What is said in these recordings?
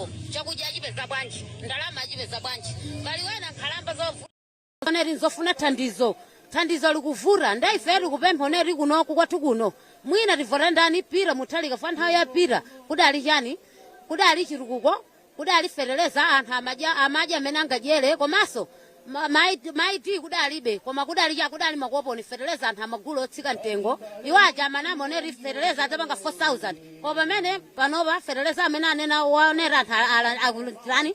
pakhomo, chakudya achipeza bwanji? Ndalama achipeza bwanji? Pali wena nkhalamba zovu oneri nzofuna thandizo, thandizo likuvura. Ndaife likupempha oneri kunoku kwathu kuno, mwina tivota ndani? Peter Mutharika. Fa nthawi ya Peter kudali chani? Kudali chitukuko, kudali feteleza, anthu amadya, amadya amene angadyere. Komanso maiti kudalibe, koma kudali cha kudali makoponi, feteleza anthu amagulu otsika mtengo. Iwo aja amanama oneri feteleza adzapanga 4000, koma pamene panopa feteleza amene anena waonera anthu akutani,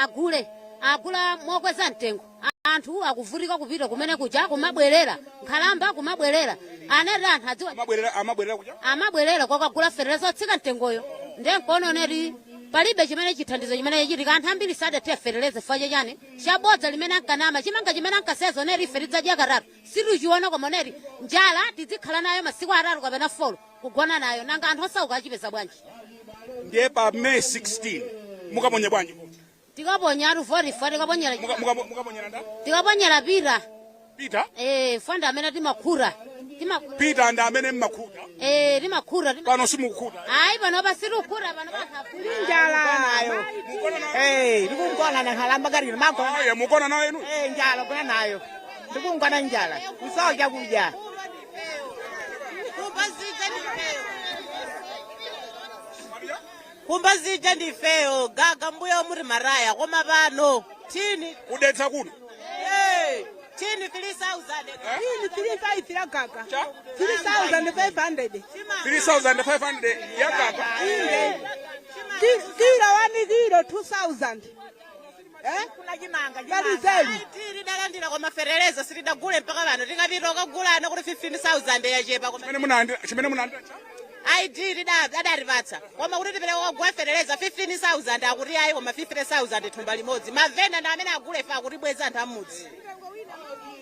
agule, agula mokweza mtengo. Anthu akuvutika kupita kumene kuja, kumabwerera, nkhalamba kumabwerera, anati anthu adziwa. Amabwerera, amabwerera kuja. Amabwerera kwakagula feteleza otsika mtengoyo. Ndiye nkoona oneti palibe chimene chithandizo chimene chichitika. Anthu ambiri sadathe feteleza chifukwa chachani? Chabodza limene ankanama. Chimanga chimene ankaseza oneti ife tidzadya katatu situchiona, koma oneti njala tizikhala nayo masiku 3 kapena 4, kugona nayo. Nanga anthu osauka achipeza bwanji? Ndiye pa May 16 mukaponye bwanji? Tikaponya atu voti fa tikaponyera. Mukaponyera nda? Tikaponyera Peter. Peter. Eh, fanda amene timakhura. Peter ndi amene mmakhuta? Eh, timakhura. Pano simukukhuta? Ayi, pano pasitukhura pano. Njala nayo. Mukona nayo? Eh, ndikungona na nkhalamba kalino magona. Aya, mukona nayo inu? Eh, njala kona nayo. Ndikungona njala. Kusowa chakudya. Kumba zija ndifeyo, kumba zija ndifeyo gaga mbuya muri maraya, koma pano tini. Kudetsa kuno. Eh, tini 3000. Ini 35 ya gaga. Cha? 3500. 3500 ya gaga? Inde. Kilo 1 kilo 2000. Eh? Kuna chimanga. Malizeli. Tili dalandira koma fereleza silidagule mpaka pano. Tikapita ukagulana kuti 15,000 yachepa, koma Chimene munalandira, chimene munalandira cha? ID adatipatsa, koma kuti tipereke kukagula fereleza 15,000, akuti ayi, koma 50,000 thumba limodzi. Mavenda ndi amene agule, ife akutibweza anthu amudzi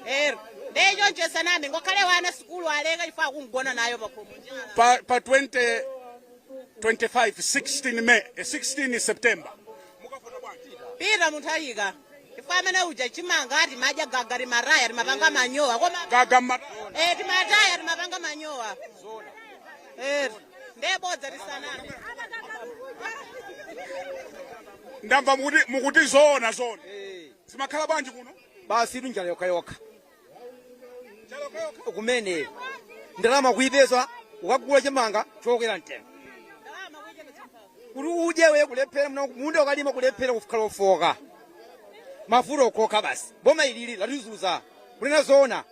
ero. Ndeyo saname, ngakhale wana sukulu aleka chifukwa akungona nayo pakhomo. Pa 20 25 16 May, 16 September mukavota bwanji? Peter Mutharika, chifukwa amene uja chimanga ati madya gaga, timaraya, timapanga manyowa, koma Gaga mmata? Eh, timataya, timapanga manyowa ero. Ndebodza, tisaname. Ndamva mukuti zoona zoona, zimakhala bwanji kuno? Basi tu, njala yokhayokha kumene. Ndalama kuipeza, ukagula chimanga chokwera mtengo, kuti udye we kulephera, munda ukalima kulephera, kukhala ofoka, mafuta okhoka. Basi, boma ilili latizuza, kunena zoona.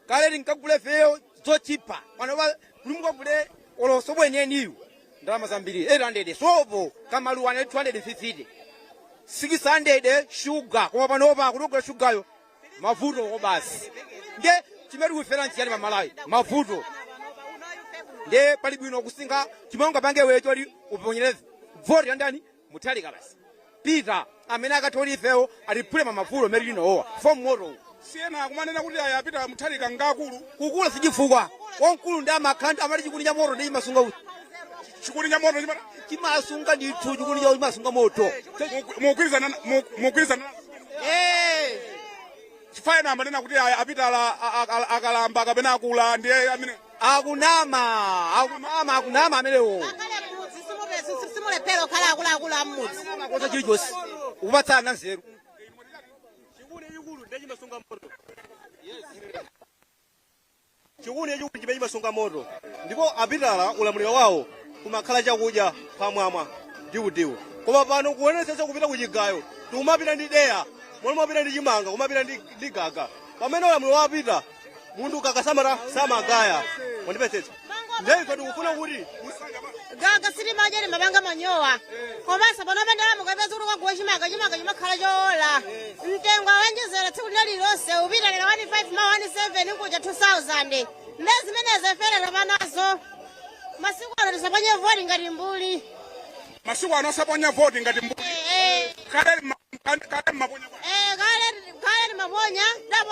Kale tinkagula feyo zochipa, pano kuti mukagule olo sopo yeniyeniyu ndalama zambiri, 800 sopo, kamaluwana 250, 600 shuga. Koma panopa kuti ugula shugayo mavuto ko basi. Nde chimene tikufera nchiyani pamalawi? Mavuto. Nde pali bwino kusinga chimwe ungapange wecho choti uponyere voti yandani? Mutharika basi, Peter, amene akatholi ifewo atiphule pa mavuto amene tinowowa fo moto. Siyena akumanena kuti aya, Peter Mutharika ngakulu. Kukula sichifukwa, wamkulu ndi amakhala amati chikuni cha moto ndi chimasunga uchi. Chikuni cha moto chimata? Chimasunga ndithu, chikuni cha chimasunga moto. Mugwirizana? Eh. Chifukwa ena amanena kuti aya, a Peter akalamba kapena akula, ndiye amene. Akunama, akunama, akunama amenewo. Ngakhale mmudzi simulephera kukhala akuluakulu am'mudzi. Koza chilichonse ukupatsana nzeru. Chikuni chikulu ndiye chimasunga moto. Chikuni chikulu chimene chimasunga moto. Ndipo a Peter ulamuliro wawo kumakhala chakudya pamwamwa diudiu, koma pano kuonetsetsa kupita kuchigayo tikumapita ndi deya, momwe mapita ndi chimanga, kumapita ndi gaga, pamene ulamuliro wa Peter munthu gaga samata samagaya. Mwandipetsetsa? Ndiye ife tikufuna kuti Gaga silimadya, limapanga manyowa. Komanso panopa ndalama ukapeza kuti ukagula chimanga, chimanga chimakhala choola, mtengo awanjezera tsiku lina lililonse. Upita lero 15 ma 17 nkuja 2000. Nde zimenezo iferera panazo. Masiku ano tisaponye voti ngati mbuli. Masiku ano osaponya voti ngati mbuli? Eh. Kale mmaponya bwanji? Eh, kale kale timaponya dapo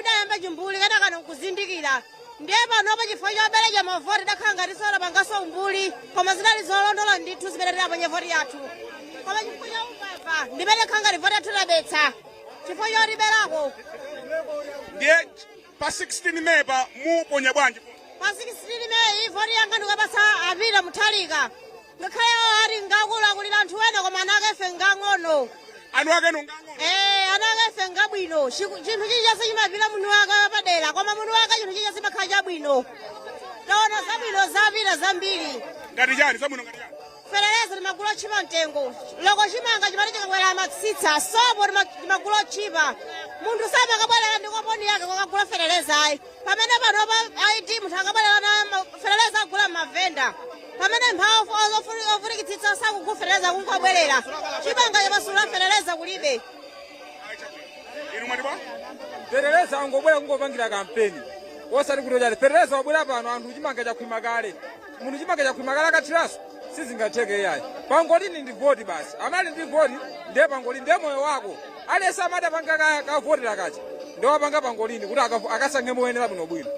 dayamba chimbuli kana kana nkuzindikira. Ndiye panopa chifukwa chobereja mavoti dakhala ngati sola pangaso umbuli, koma zinali zolondola ndithu zimene tidaponya voti yathu. Koma chifukwa cha umbava ndimene khala ngati voti yathu tabetsa chifukwa chotiberako. Ndiye pa 16 May pa muponya bwanji? Pa 16 May voti yanga ndikapasa a Peter Mutharika, ngakhale awo ati ngakulu akulira anthu. ife ngang'ono. Anu ake nungang'ono. Eh, ana ake ife ngabwino. Chinthu chilichonse chimapita munthu wake wapadera, koma munthu wake chinthu chilichonse chimakhala chabwino. Taona zabwino zapita zambiri. Ngati chani zabwino, ngati chani? Fereleza timagula otchipa mtengo, loko chimanga chimati chikakwera amatsitsa, sopo timagula otchipa. Munthu samakabwerera ndi koponi yake kokagula fereleza ayi, pamene pano pa ID munthu akabwerera na fereleza agula m'mavenda, pamene mphawu ovutikitsitsa sakugula fereleza, kungobwerera chimanga chapasula, fereleza kulibe. Inu mwati bwa? Fereleza angobwera kungopangira kampeni, osati kuti chati fereleza wabwera pano. Anthu chimanga chakhwima kale, munthu chimanga chakhwima kale akathiraso sizingatheke yayi. Pangolini ndi voti basi, amali ndi voti ndiye pangolini, ndiye moyo wako. Aliyense amati apanga kavotera kacha ndiye wapanga pangolini kuti akasankhe moyenera bwinobwino.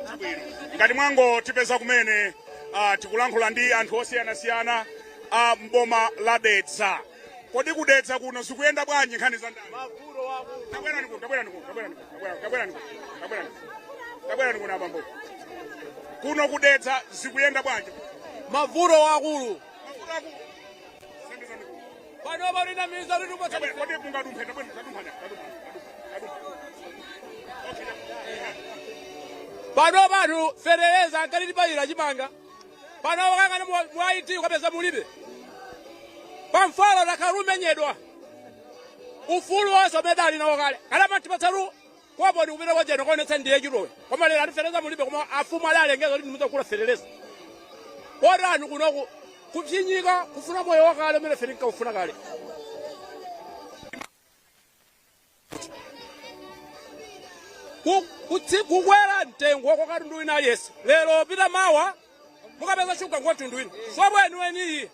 Ngati mwango tipeza kumene, tikulankhula ndi anthu osiyanasiyana a mboma la Dedza. Kodi kudetsa kuno zikuyenda bwanji nkhani za ndani? Tabwerani kuno, tabwerani kuno, tabwerani kuno, tabwerani kuno, tabwerani kuno, tabwerani kuno abambo. Kuno kudetsa zikuyenda bwanji? Mavuto wakulu. Mavuto akulu. Sendezani kuno. Pano palinamiza kuti Kodi mungadumphe? Tabwerani, tadumphani, tadumphani, tadumphani. Okay. Pano pano fereleza ankalilipalira chimanga, pano wakangana mwaiti ukapeza mulibe. Pamfalo takhala lumenyedwa ufulu wonse umene dali nawo kale. Kale matipatsalu koponi kupita kwajeno kuonetsa ndiye chitowe, koma lero ati fereleza mulibe, koma afumu adalengeza kuti ndimuzagula fereleza. Kodi anthu kunoku kupsinyika kufuna moyo wakale umene ife tinkawufuna kale. Kukwera mtengo kwa katundu wina aliyense lero, pita mawa mukapeza shuga kwa mtundu wina, sopo eniweniyi,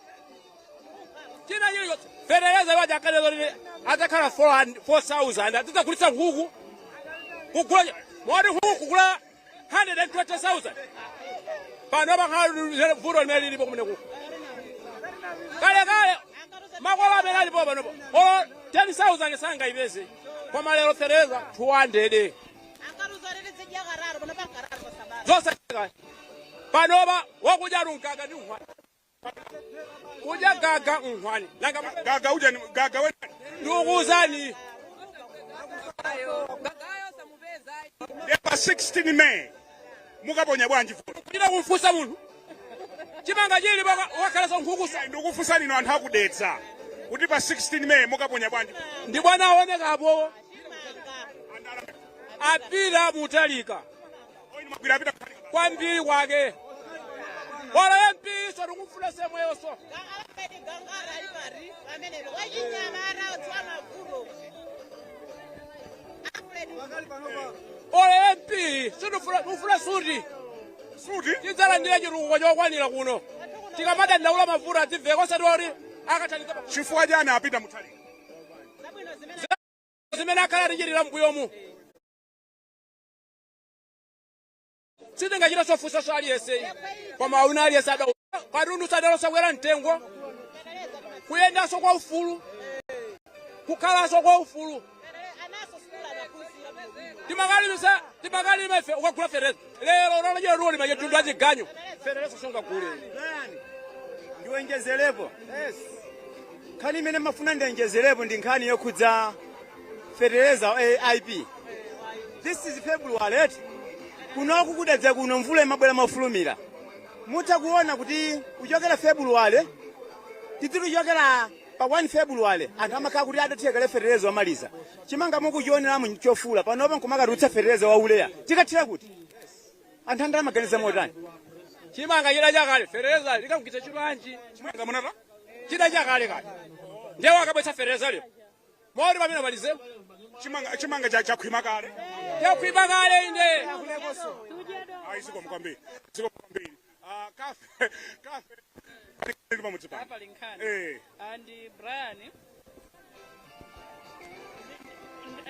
china chilichonse. Fetereza iwaja akalero lile adzakhala 4000, atidzagulitsa nkhuku kugula moti nkhuku kugula 120,000. Pano pakhala vuto limene lilipo kumene kuko. Kalekale makolo amene alipo panopo olo 10,000 sangayipeze, koma lero fetereza 200. Zosacheka panopa wakudya mkaka ndi nkhwani, kudya gaga nkhwani nanga. Gaga uja ni gaga we? Ndikukuwuzani. Ndiye pa 16 May mukaponya bwanji vote? Kuchita kumfunsa munthu chimanga chili wakhalanso nkhuku. Ndikufunsani ino anthu akudetsa kuti pa 16 May mukaponya bwanji? Ndi bwana aonekapo apita Mutharika. Oyi, magwira apita. Kwambiri kwake wala MP so tikufuna semweyoso. Gangara ali pari pamenepo, wachinyamata odziwa mavuto, Alfred. Ole MP sitifuna suti. Suti. Tidzalandira chitukuko chokwanira kuno tikamadandaula mavuto adzimveka, osati oti akathandiza. Chifukwa chani apita Mutharika? Zimene akhala atichitira mbuyomu sitingachita sofunsanso aliyense, koma auna aliyense ada katundu sadalosakwera mtengo, kuyendanso kwa ufulu, kukhalanso kwa ufulu. Timakalimisa, timakalima ife, ukagula fereza lero unalachira tuolima chitundu achiganyo fereza sungagule. Ndiwonjezerepo nkhani imene mafuna ndiwonjezerepo ndi nkhani yokhudza fetereza AIP. This is February eti kunoku kudedza kuno mvula imabwera mofulumira. Mutha kuona kuti kuchokera February titi kuchokera pa 1 February anthu amakhala kuti adathekale fetereza wamaliza. Chimanga mukuchioneramu chofula panopa, nkumakatulutsa fetereza wa urea, tikathira kuti anthu andala maganiza motani? Chimanga chida chakale, fereza likakugwitsa chilanji? Chimanga munata? Chida chakale kale, ndiye wakabwetsa fereza lero moti pamene palizepo. Chimanga chakhwima kale. Chakhwima kale inde. Ayi, zikomo kwambiri, zikomo kwambiri. Ah, kafe kafe pali pamudzi pano. Pali nkhani. Andi Brian,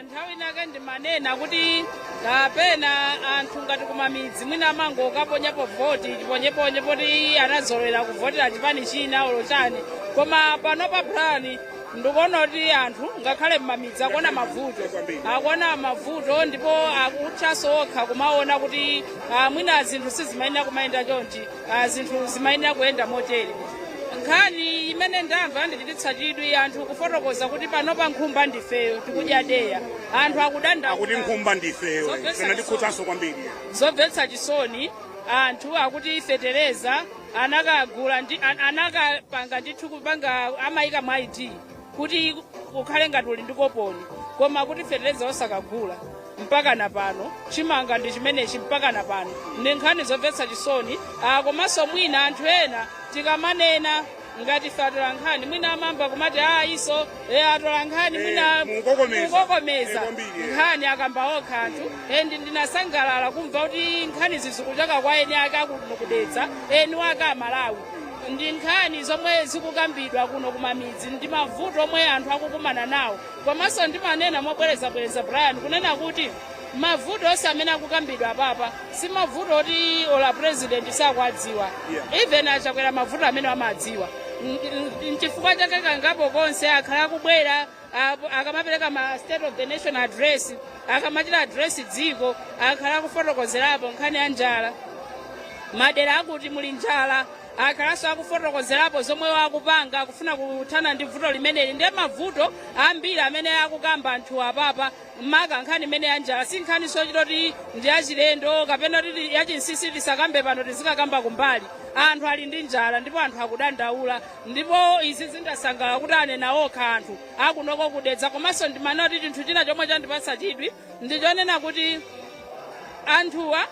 nthawi inake ndimanena kuti kapena anthu ngati kumamidzi mwina amango kaponyapo voti chiponyeponye poti anazolowera kuvotera chipani china olo chani, koma pano pa Brian ndikuona kuti anthu ngakhale mmamidzi akuona mavuto, akuona mavuto, ndipo akuthanso okha kumaona kuti mwina zinthu sizimayenera kumayenda chonchi, zinthu zimayenera kuyenda motere. Nkhani imene ndamva ndichititsa chidwi, anthu kufotokoza kuti panopa nkhumba ndifeyo, tikudya deya, anthu akudandaula. Akuti nkhumba ndifeyo. Zomvetsa Pena ndikhudzanso kwambiri. Zomvetsa chisoni, anthu akuti fetereza anakagula ndi anakapanga ndithu kupanga amayika mwa ID kuti ukhale ngati uli ndi koponi, koma kuti fetereza osakagula mpaka na pano, chimanga ndi chimenechi mpaka na pano. Ndi nkhani zomvetsa chisoni. Komanso mwina anthu ena tikamanena ngati ife atola nkhani, mwina amamba kumati a iso atola nkhani mwina mukukokomeza. Mukukokomeza. Kwambiri. Nkhani akamba okha anthu, and ndinasangalala kumva kuti nkhani zizikuchoka kwa eni ake akuno kudetsa, eni wake Amalawi. Ndi nkhani zomwe zikukambidwa kuno kumamidzi, ndi mavuto omwe anthu akukumana nawo. Komanso ndimanena mobwerezabwereza, Brian, kunena kuti mavuto onse amene akukambidwa apapa si mavuto oti ola president sakuadziwa. Even achakwera mavuto amene amadziwa. Nchifukwa chake kangapo konse akhala akubwera akamapereka ma State of the Nation Address, akamachita address dziko, akhala akufotokozerapo nkhani ya njala, madera akuti muli njala, akhalanso akufotokozerapo zomwe akupanga akufuna kuthana ndi vuto limeneli. Ndiye mavuto ambiri amene akukamba anthu apapa, maka nkhani imene ya njala, si nkhani sochita kuti ndi yachilendo kapena kuti yachinsisi tisakambe pano, tizikakamba kumbali. Anthu ali ndi njala ndipo anthu akudandaula, ndipo izi zindasangalala kuti anena okha anthu akunoko kudetsa. Komanso ndimanena kuti chinthu china chomwe chandipatsa chidwi ndichonena kuti anthuwa,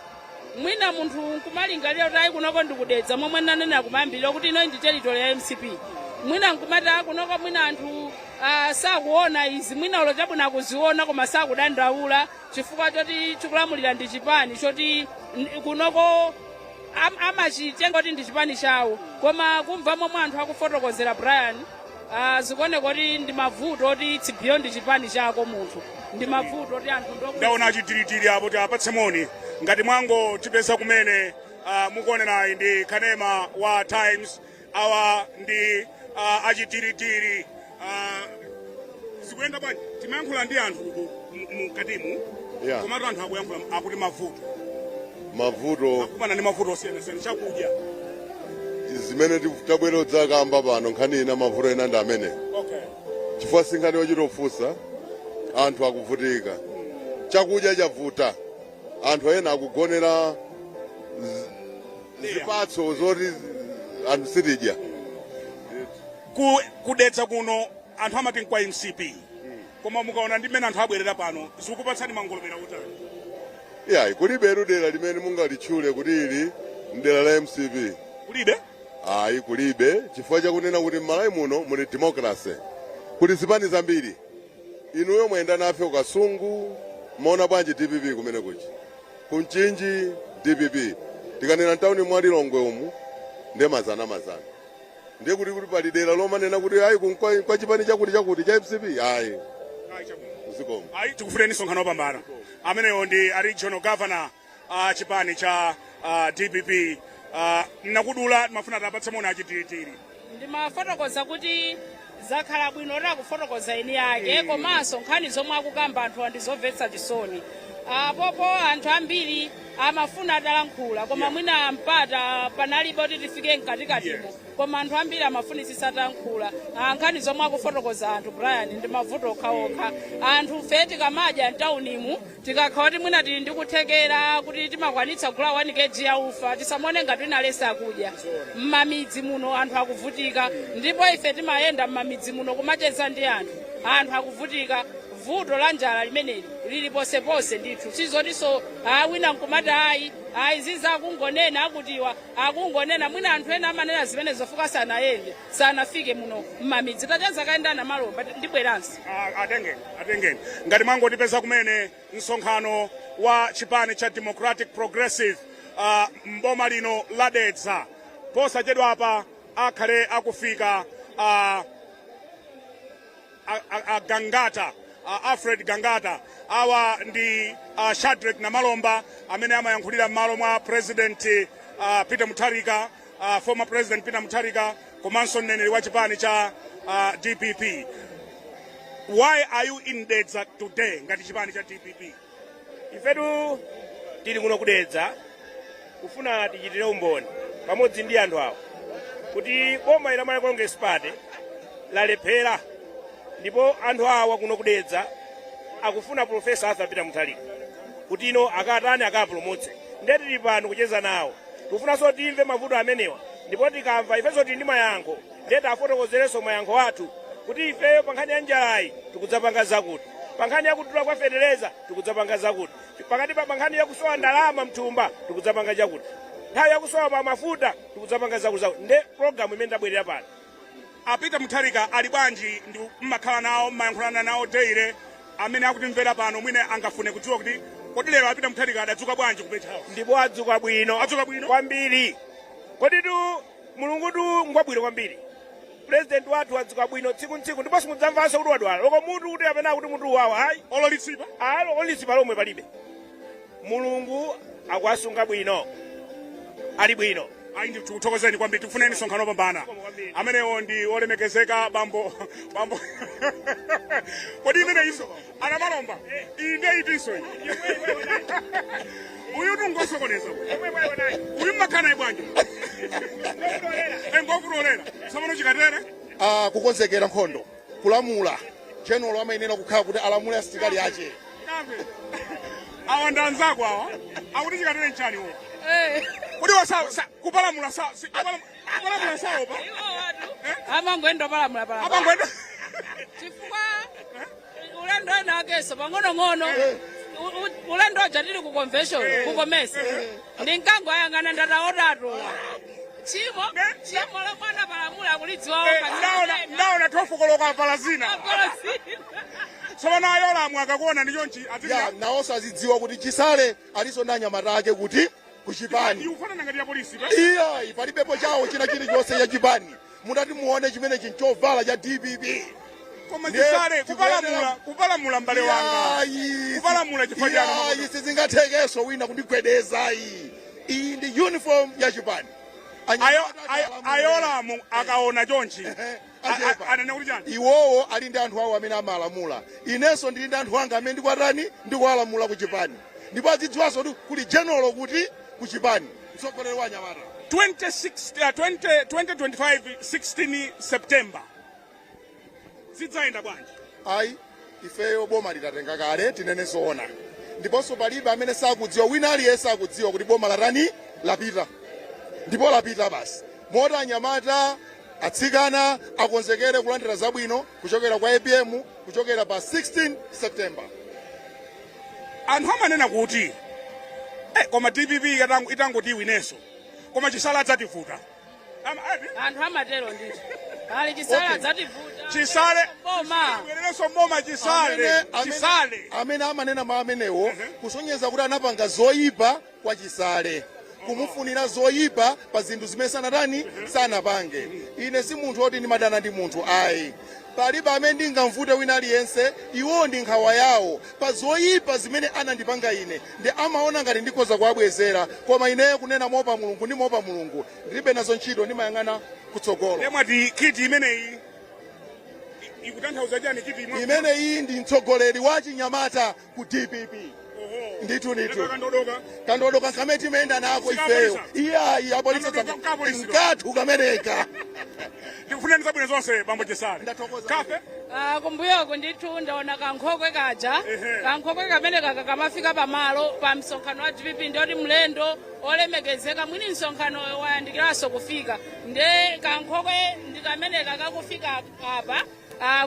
mwina munthu nkumalingalira kuti ayi, kunoko ndikudetsa, momwe nanena kumayambiriro kuti ino ndi territory ya MCP, mwina nkumati a kunoko mwina anthu sakuona izi, mwina ulo chabwino akuziona koma sakudandaula chifukwa choti chikulamulira ndi chipani choti kunoko amachitenga kuti ndi chipani chawo. Koma kumva momwe anthu akufotokozera, Brian, zikuoneka kuti ndi mavuto oti it's beyond chipani chako munthu, ndi mavuto oti anthu Ndaona achitiritiri apo, tiapatse moni. Ngati mwango tipeza kumene, mukuonerayi ndi kanema wa Times. Awa ndi achitiritiri. Zikuyenda bwanji? Timayankhula ndi anthu uku mkatimu. Komatu anthu akuyankhula akuti mavuto Mavuto. Akumana ndi mavuto osiyanasiyana, chakudya. Zimene tabwera kudzakamba pano, nkhani ina, mavuto ena ndi amene chifukwa si nkhani yochita kufunsa, anthu akuvutika, chakudya chavuta, anthu ena akugonera zipatso zoti anthu sitidya. Kudetsa kuno anthu amati nkwa MCP, koma mukaona ndi mmene anthu abwerera pano, zikukupatsani mangolomera utani? Yayi, kulibe dera limene mungalitchule kuti ili mdera la MCP. Kulibe? Ayi, kulibe, chifukwa chakunena kuti m'Malawi muno muli democracy, kuli zipani zambiri. Inuyo mwayenda nafe kuKasungu, maona bwanji DPP kumene kuchi kuMchinji DPP, tikanena mtawuni mwa Lilongwe umu ndiye mazana mazana. Ndiye kuti pali dera lomanena kuti ayi, kwa chipani chakuti chakuti cha MCP, ayi. Ayi, chabwino. Zikomo. Ayi, tikufureni msonkhano wopambana. Ameneyo ndi a regional governor a chipani cha DPP. Nakudula mafuna tapatse moni achitiritiri. Ndimafotokoza kuti zakhala bwino kuti akufotokoza eni ake, komanso nkhani zomwe akukamba anthu ndizomvetsa chisoni. Apopo anthu ambiri amafuna atalankhula, koma mwina mpata panalibe kuti tifike mkatikatimo, koma anthu ambiri amafunisisa atalankhula. Nkhani zomwe akufotokoza anthu, Brian, ndi mavuto okhaokha. Anthu fe tikamadya mtaunimu, tikakhala kuti mwina tili ndi kuthekera kuti timakwanitsa kugula 1 kg ya ufa, tisamone ngati wina alese akudya. Mmamidzi muno anthu akuvutika, ndipo ife timayenda mmamidzi muno kumacheza ndi anthu. Anthu akuvutika, vuto la njala limeneli lili posepose ndithu. Sizotinso wina nkumati ayi, ayi, ziza akungonena, akutiwa akungonena. Mwina anthu ena amanena zimene zofuka sanayende, sanafike muno mmamidzi. Tacheza kayendana malomba, ndibweranso. Atengeni, atengeni. Ngati mwangotipeza kumene, msonkhano wa chipani cha Democratic Progressive mboma lino la Dedza. Posachedwa apa akhale akufika a Gangata, Alfred Gangata. Awa ndi Shadrack Namalomba amene amayankhulira m'malo mwa President Peter Mutharika, former President Peter Mutharika, komanso mneneri wa chipani cha DPP. Why are you in Dedza today ngati chipani cha DPP? Ifetu tili kuno kudedza kufuna tichitire umboni pamodzi ndi anthu awo. Kuti boma ila Malawi Congress Party lalephera, ndipo anthu awa kuno kudedza akufuna Professor Arthur Peter Mutharika kuti ino akatani, akapulumutse. Ndiye tili pano kucheza nawo, tikufunanso timve mavuto amenewa, ndipo tikamva ifenso tili ndi mayankho. Ndiye tafotokozerenso mayankho athu kuti ifeyo pa nkhani ya njalayi tikudzapanga zakuti, pa nkhani ya kudula kwa fetereza tikudzapanga zakuti, pakati pa nkhani yakusowa ndalama mthumba tikudzapanga chakuti, nthawi yakusowa pa mafuta tikudzapanga zakuti zakuti. Nde program imene tabwerera pano. A Peter Mutharika ali bwanji? Ndi mmakhala nawo, mmayankhulana nawo daily? Amene akutimvera pano mwine angafune kudziwa kuti kodi lero a Peter Mutharika adadzuka bwanji ku Page House? Ndipo adzuka bwino. Adzuka bwino? Kwambiri. Kodi tu Mulungu tu ngwabwino kwambiri. President wathu adzuka bwino tsiku ntsiku, ndipo simudzamvanso kuti wadwala loko mutu, kuti apena kuti mutu wawa, ayi. Olo litsipa? Ayi, olo litsipa lomwe palibe. Mulungu akuwasunga bwino, ali bwino. Ayi, ndikuthokozeni kwambiri, tikufuneni msonkhano wopambana. Amenewo ndi olemekezeka bambo. Kodi imene iso anamalomba iyi ndiye itinso iyi? Uyu tungosokoneza uyu, mmakhala naye bwanji? Ngokutolera tsopano chikatere. Ah, kukonzekera nkhondo, kulamula. General amayenera kukhala kuti alamule asilikali ache. Kafe. Awa ndi anzako awa, akuti chikatere nchani wo? Kodi wa kupalamula kupalamula saopa? Amangoenda palamula palamula. Amangoenda. Chifukwa ulendo ena akeso pang'onong'ono. Ulendo uja tili ku convention ku Comesa, ndinkangoyang'ana ndataotatola tchimo tchimo lomwe anapalamula kulidziwawo. Ndaona 12 koloko avala zina. Tsopano ayolamu akakuona ndi chonchi. Ya. Azidya. Nawonso azidziwa kuti Chisale alinso ndi anyamata ake kuti kuchipani. Ikufanana ngati ya polisi pa. Iya, palibepo chawo china chilichonse cha chipani. Mutati muone chimene chinchovala cha DPP. Koma Ndiye Chisale kupalamula, kupalamula, mbale wanga. Iyayi, Kupalamula chifukwa chanu? Iyayi, sizingathekenso wina kundigwedeza. Iyi ndi uniform ya chipani. Ayolamu akaona chonchi Achepa. Anene kuti chani? Iwowo ali ndi anthu awo amene amalamula, inenso ndili ndi anthu anga amene ndikwatani, ndikuwalamula ku chipani, ndipo azidziwanso kuti kuli general kuti ku chipani, mtsogoleri wa anyamata. 26, 20, 2025 16 September zidzayenda bwanji? Ayi, ifeyo boma litatenga kale, tinene zoona, ndiponso palibe amene sakudziwa, wina aliyense akudziwa kuti boma latani, lapita, ndipo lapita basi. Moti anyamata, atsikana akonzekere kulandira zabwino kuchokera kwa APM kuchokera pa 16 September. Anthu amanena kuti koma DPP itangoti iwinenso, koma Chisale adzativuta. Anthu amatero ndithu, ali Chisale adzativuta. Chisale. Boma. Bwererenso mboma Chisale. Chisale. Amene amanena mawu amenewo kusonyeza kuti anapanga zoyipa kwa Chisale, kumufunira zoyipa pa zinthu zimene sanatani, sanapange. Ine si munthu woti ndimadana ndi munthu, ayi. Palibe amene ndingamvute wina aliyense. Iwowo ndi nkhawa yawo pa zoyipa zimene anandipanga ine, ndi amaona ngati ndikhoza kuwabwezera, koma ineyo kunena mopa Mulungu ndi mopa Mulungu, ndilibe nazo ntchito, ndimayang'ana kutsogolo. Mwati kit imeneyi ikutanthauza chani, kit imwe? Imene iyi ndi mtsogoleri wa chinyamata ku DPP. Ndithu ndithu. Kandodoka. Kandodoka kamene timayenda nako ifeyo. Iyayi, apolisi. Kandodoka kapolisi. Nkathu kameneka. Ndikufunirani zabwino zonse, bambo Chisale. Ndathokoza. Kafe. Ah, kumbuyoko ndithu ndaona kankhokwe kaja. Kankhokwe kamene kaka kamafika pamalo pa msonkhano wa DPP, ndiyoti mlendo olemekezeka mwini msonkhano wayandikiranso kufika. Nde kankhokwe ndi kameneka kakufika apa,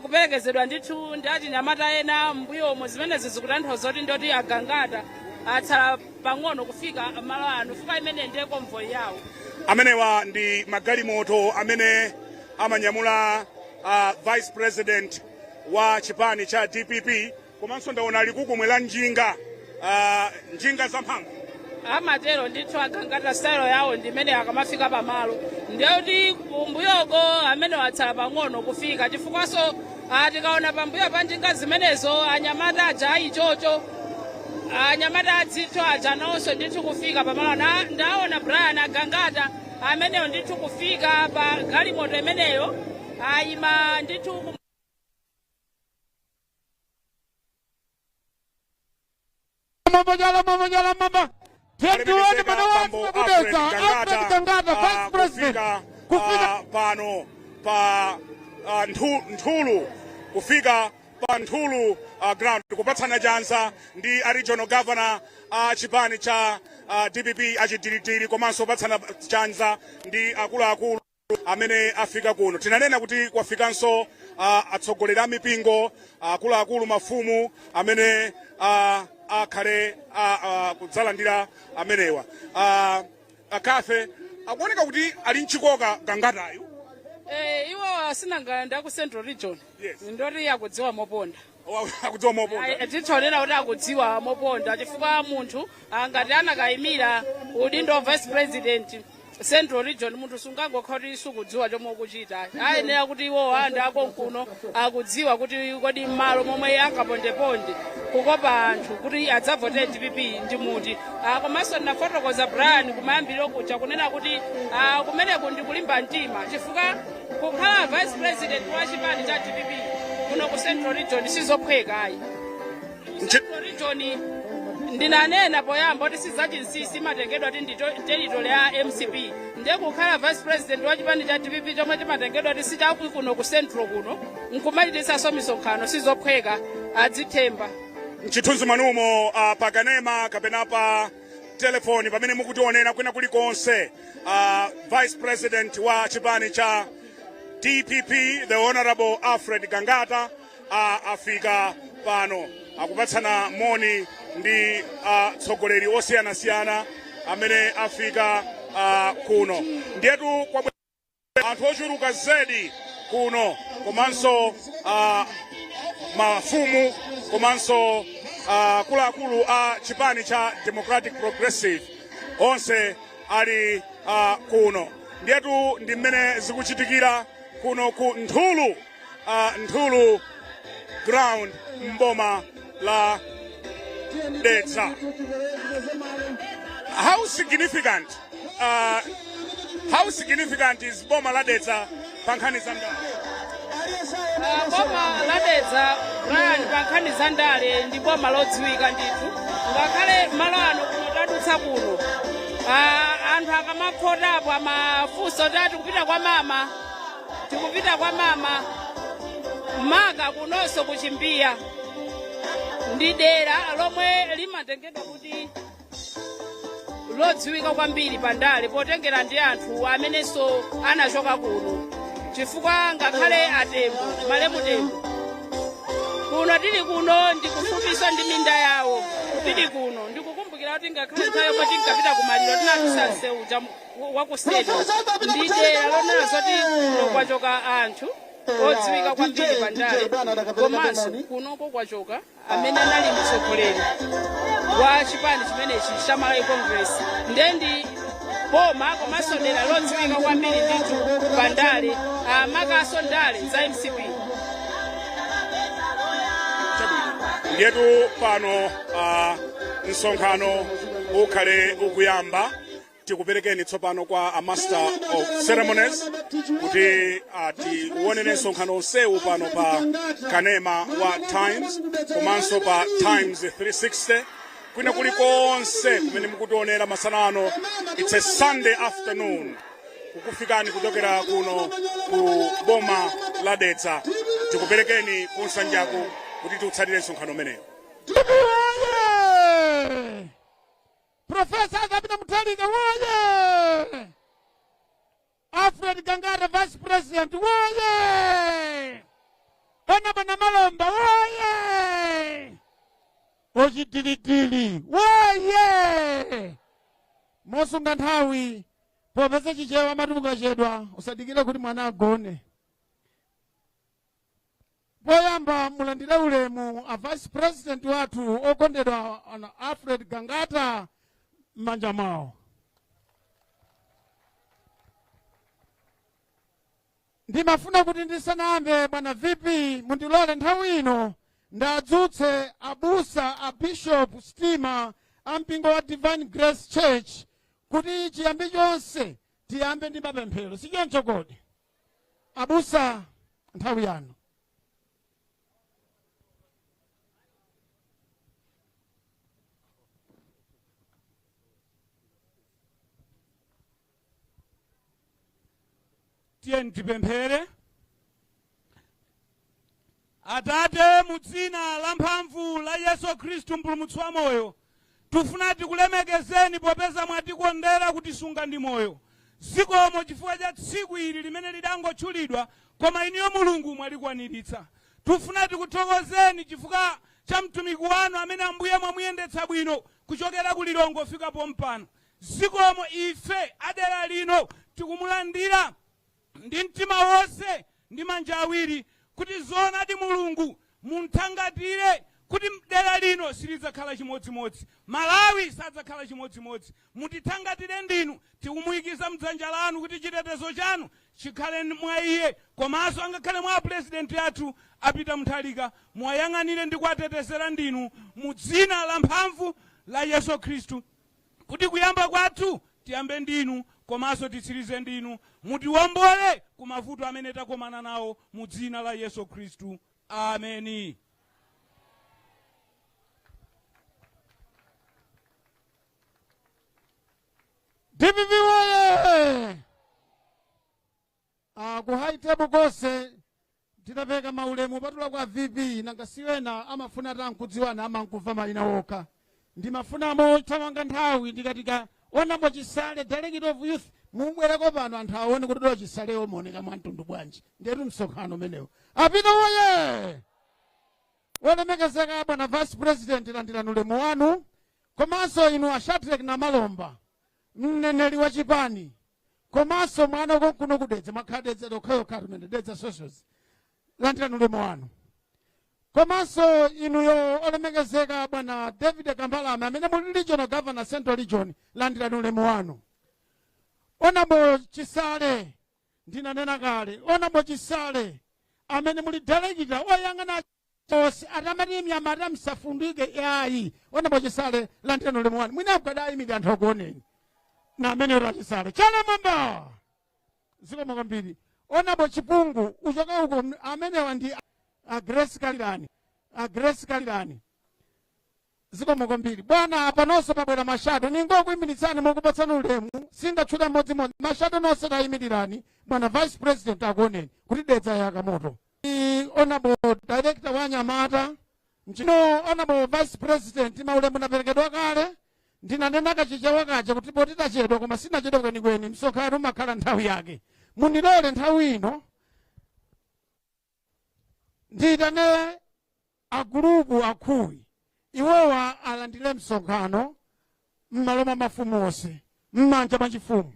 kuperekezedwa ndithu ndi achinyamata ena mbuyomo. Zimenezi zikutanthauza kuti ndiyoti agangata atsala pang'ono kufika malo ano, fuka imene ndiye convoy yawo. Amenewa ndi magalimoto amene amanyamula vice president wa chipani cha DPP, komanso ndaona likukumwe la njinga, njinga zamphamvu. Amatero ndithu agangata, style yawo ndimene akamafika pamalo ndiyoti kumbuyoko amene watsala pang'ono kufika, chifukwaso tikaona pambuyo pa njinga zimenezo anyamata aja ayichocho, anyamata adzitho aja nawonso ndithu kufika pamalo. Ndaona Brian, agangata ameneyo ndithu kufika pa galimoto imeneyo, ayima ndithu. Mamba jala, mamba jala, mamba. Tiye tione Alemekezeka mana bambo wathu kudetsa Alfred Alfred Gangata, Gangata, vice president kufika. Pano pa Nthulu, kufika pa Nthulu ground, kupatsana chanza ndi a regional governor a chipani cha DPP achidiridiri, komanso kupatsana chanza ndi akuluakulu amene afika kuno. Tinanena kuti kwafikanso atsogoleri a mipingo, akuluakulu, mafumu amene akhale kudzalandira amenewa. Akafe akuoneka kuti ali mchikoka Gangatayu. Iwo asinanga ndi aku Central Region. Ndoti akudziwa moponda. Akudziwa moponda. Titsionera kuti akudziwa moponda, chifukwa munthu angati anakayimira udindo vice president Central Region, munthu sungangokhala kuti sukudziwa chomwe ukuchita. Ayenera kuti iwo ndi akonkuno, akudziwa kuti kodi m'malo momwe angapondeponde kukopa anthu kuti adzavotere DPP ndi muti. Komanso ndinafotokoza, Brian, kumayambiriro kuja kunena kuti kumeneku ndi kulimba mtima, chifukwa kukhala vice president wa chipani cha DPP kuno ku Central Region sizophweka ayi. Central Region, ndinanena poyamba kuti sizachinsinsi, imatengedwa kuti ndi territory ya MCP. Ndiye kukhala vice president wa chipani cha DPP chomwe chimatengedwa kuti sichaku kuno ku Central kuno, nkumachitisanso misonkhano, sizophweka. Adzithemba. Mchithunzi mwanumo, pakanema kapena pa telefoni pamene mukutionera kwina kulikonse, vice president wa chipani cha DPP, the Honorable Alfred Gangata, afika pano, akupatsana moni ndi atsogoleri osiyanasiyana amene afika kuno. Ndiyetu kwa anthu ochuluka zedi kuno, komanso mafumu, komanso akuluakulu a chipani cha Democratic Progressive, onse ali kuno. Ndiyetu ndi mmene zikuchitikira kuno ku Nthulu, Nthulu ground, mboma la Dedza. How significant is boma la Dedza pa nkhani za ndale? Boma la Dedza, Brian, pa nkhani za ndale ndi boma lodziwika ndithu. Ngakhale malo ano kuno tadutsa kuno, anthu akamakhotapo amafunsa kuti tikupita kwa mama, tikupita kwa mama. Maka kunonso kuchimbiya ndi dera lomwe limatengedwa kuti lodziwika kwambiri pandale, potengera ndi anthu amenenso anachoka kuno, chifukwa ngakhale aTembo, malemu Tembo, kuno tili kuno ndikufupiso ndi minda yawo tili kuno. Ndikukumbukira kuti ngakhale nthawi yomwe tinkapita kumaliro tinatusa msewu wa ku stadium. Ndi dera lonena zoti kuno kwachoka anthu odziwika kwambiri pandale, komanso kunoko kwachoka amene anali mtsogoleri wa chipani chimenechi cha Malawi Congress. Ndiye ndi boma komanso dera lodziwika kwambiri ndithu pandale, makaso ndale za MCP. Ndiyetu pano msonkhano ukhale ukuyamba. Tikuperekeni tsopano kwa a master of ceremonies kuti atiwonere msonkhano onsewu pano pa kanema wa Times, komanso pa Times 360, kwina kulikonse kumene mukutionera masana ano. It's a Sunday afternoon, kukufikani kuchokera kuno ku boma la Dedza. Tikuperekeni ku nsanjaku kuti tiutsatire msonkhano umenewu. DPP woye! Professor Arthur Mutharika woye! Alfred Gangata vice president woye! Honourable Namalomba woye! Ochitilitili woye! Mosunga nthawi, popeza Chichewa amati mukachedwa usadikire kuti mwana agone. Poyamba mulandire ulemu a vice president wathu okondedwa Alfred Gangata m'manja mwawo. Ndimafuna kuti ndisanayambe, bwana VP, mundilole nthawi ino ndadzutse abusa a Bishop Stima a mpingo wa Divine Grace Church kuti chiyambi chonse tiyambe ndi mapemphero, sichoncho kodi? Abusa, nthawi yanu. Tiye tipemphere. Atate, mu dzina la mphamvu la Yesu Khristu mpulumutsi wa moyo, tufuna tikulemekezeni popeza mwatikondera kutisunga ndi moyo. Zikomo chifukwa cha tsiku ili limene lidangotchulidwa, koma inuyo Mulungu mwalikwaniritsa. Tufuna tikuthokozeni chifukwa cha mtumiki wanu amene Ambuye mwamuyendetsa bwino kuchokera ku Lilongwe kufika pompano. Zikomo ife adera lino tikumulandira ndi mtima wonse ndi manja awiri, kuti zoonadi Mulungu munthangatire kuti dera lino silidzakhala chimodzimodzi, Malawi sadzakhala chimodzimodzi. Mutithangatire ndinu, tikumuyikiza mdzanja lanu kuti chitetezo chanu chikhale mwa iye, komanso angakhale mwa purezidenti athu apita Mutharika, muwayang'anire ndi kuwatetezera ndinu mu dzina la mphamvu la Yesu Khristu, kuti kuyamba kwathu tiyambe ndinu komanso titsirize ndinu. Mutiwombole ku mavuto amene takomana nawo mu dzina la Yesu Khristu, ameni. DPP woye! Ku high table konse titapeka maulemu patula kwa VP, nanga siwena amafuna tankudziwana amankumva mayina okha. Ndimafunamo thamanga nthawi ndikatika onamo Chisale, Director of Youth, mubwereko pano anthu aone kuti do Chisalewo muoneka mwamtundu bwanji. Ndetu msonkhano umenewo. Apita woye! Wolemekezeka bwana Vice President, landirani ulemu wanu, komanso inu a Shadrack Namalomba, mneneri wa chipani, komanso mwana konkuno kudedza mwakhadedza lokhayokha tumene Dedza Socials, landirani ulemu wanu. Komanso inuyo olemekezeka bwana David Kambalame amene muli regional governor Central Region, landirani ulemu wanu. Onabo Chisale, ndinanena kale, onabo Chisale amene muli director oyang'ana onse atamati mnyamata msafundike yayi, onabo Chisale landirani ulemu wanu. Mwina mkadayimira anthu akuoneni na amene ora Chisale chala mwamba zikomo kwambiri. Onabo Chipungu uchoka uko, amenewa ndi a Grace Kalirani, a Grace Kalirani, zikomo kwambiri bwana. Panonso pabwera ma shadow, ningokuyimilitsani mukupatsani ulemu, singatchula mmodzimodzi, ma shadow nonse tayimirirani bwana Vice President akuoneni kuti Dedza yaka moto. Honorable Director wa Nyamata mchino, Honorable Vice President, maulemu naperekedwa kale. Ndinanena kachichewa kaja kuti poti tachedwa, koma sinachedwa kwenikweni, msonkhano umakhala nthawi yake. Mundilole nthawi ino ndiyitane agulupu akhuwi, iwowa alandire msonkhano m'malo mwa mafumu onse m'manja mwa chifumu.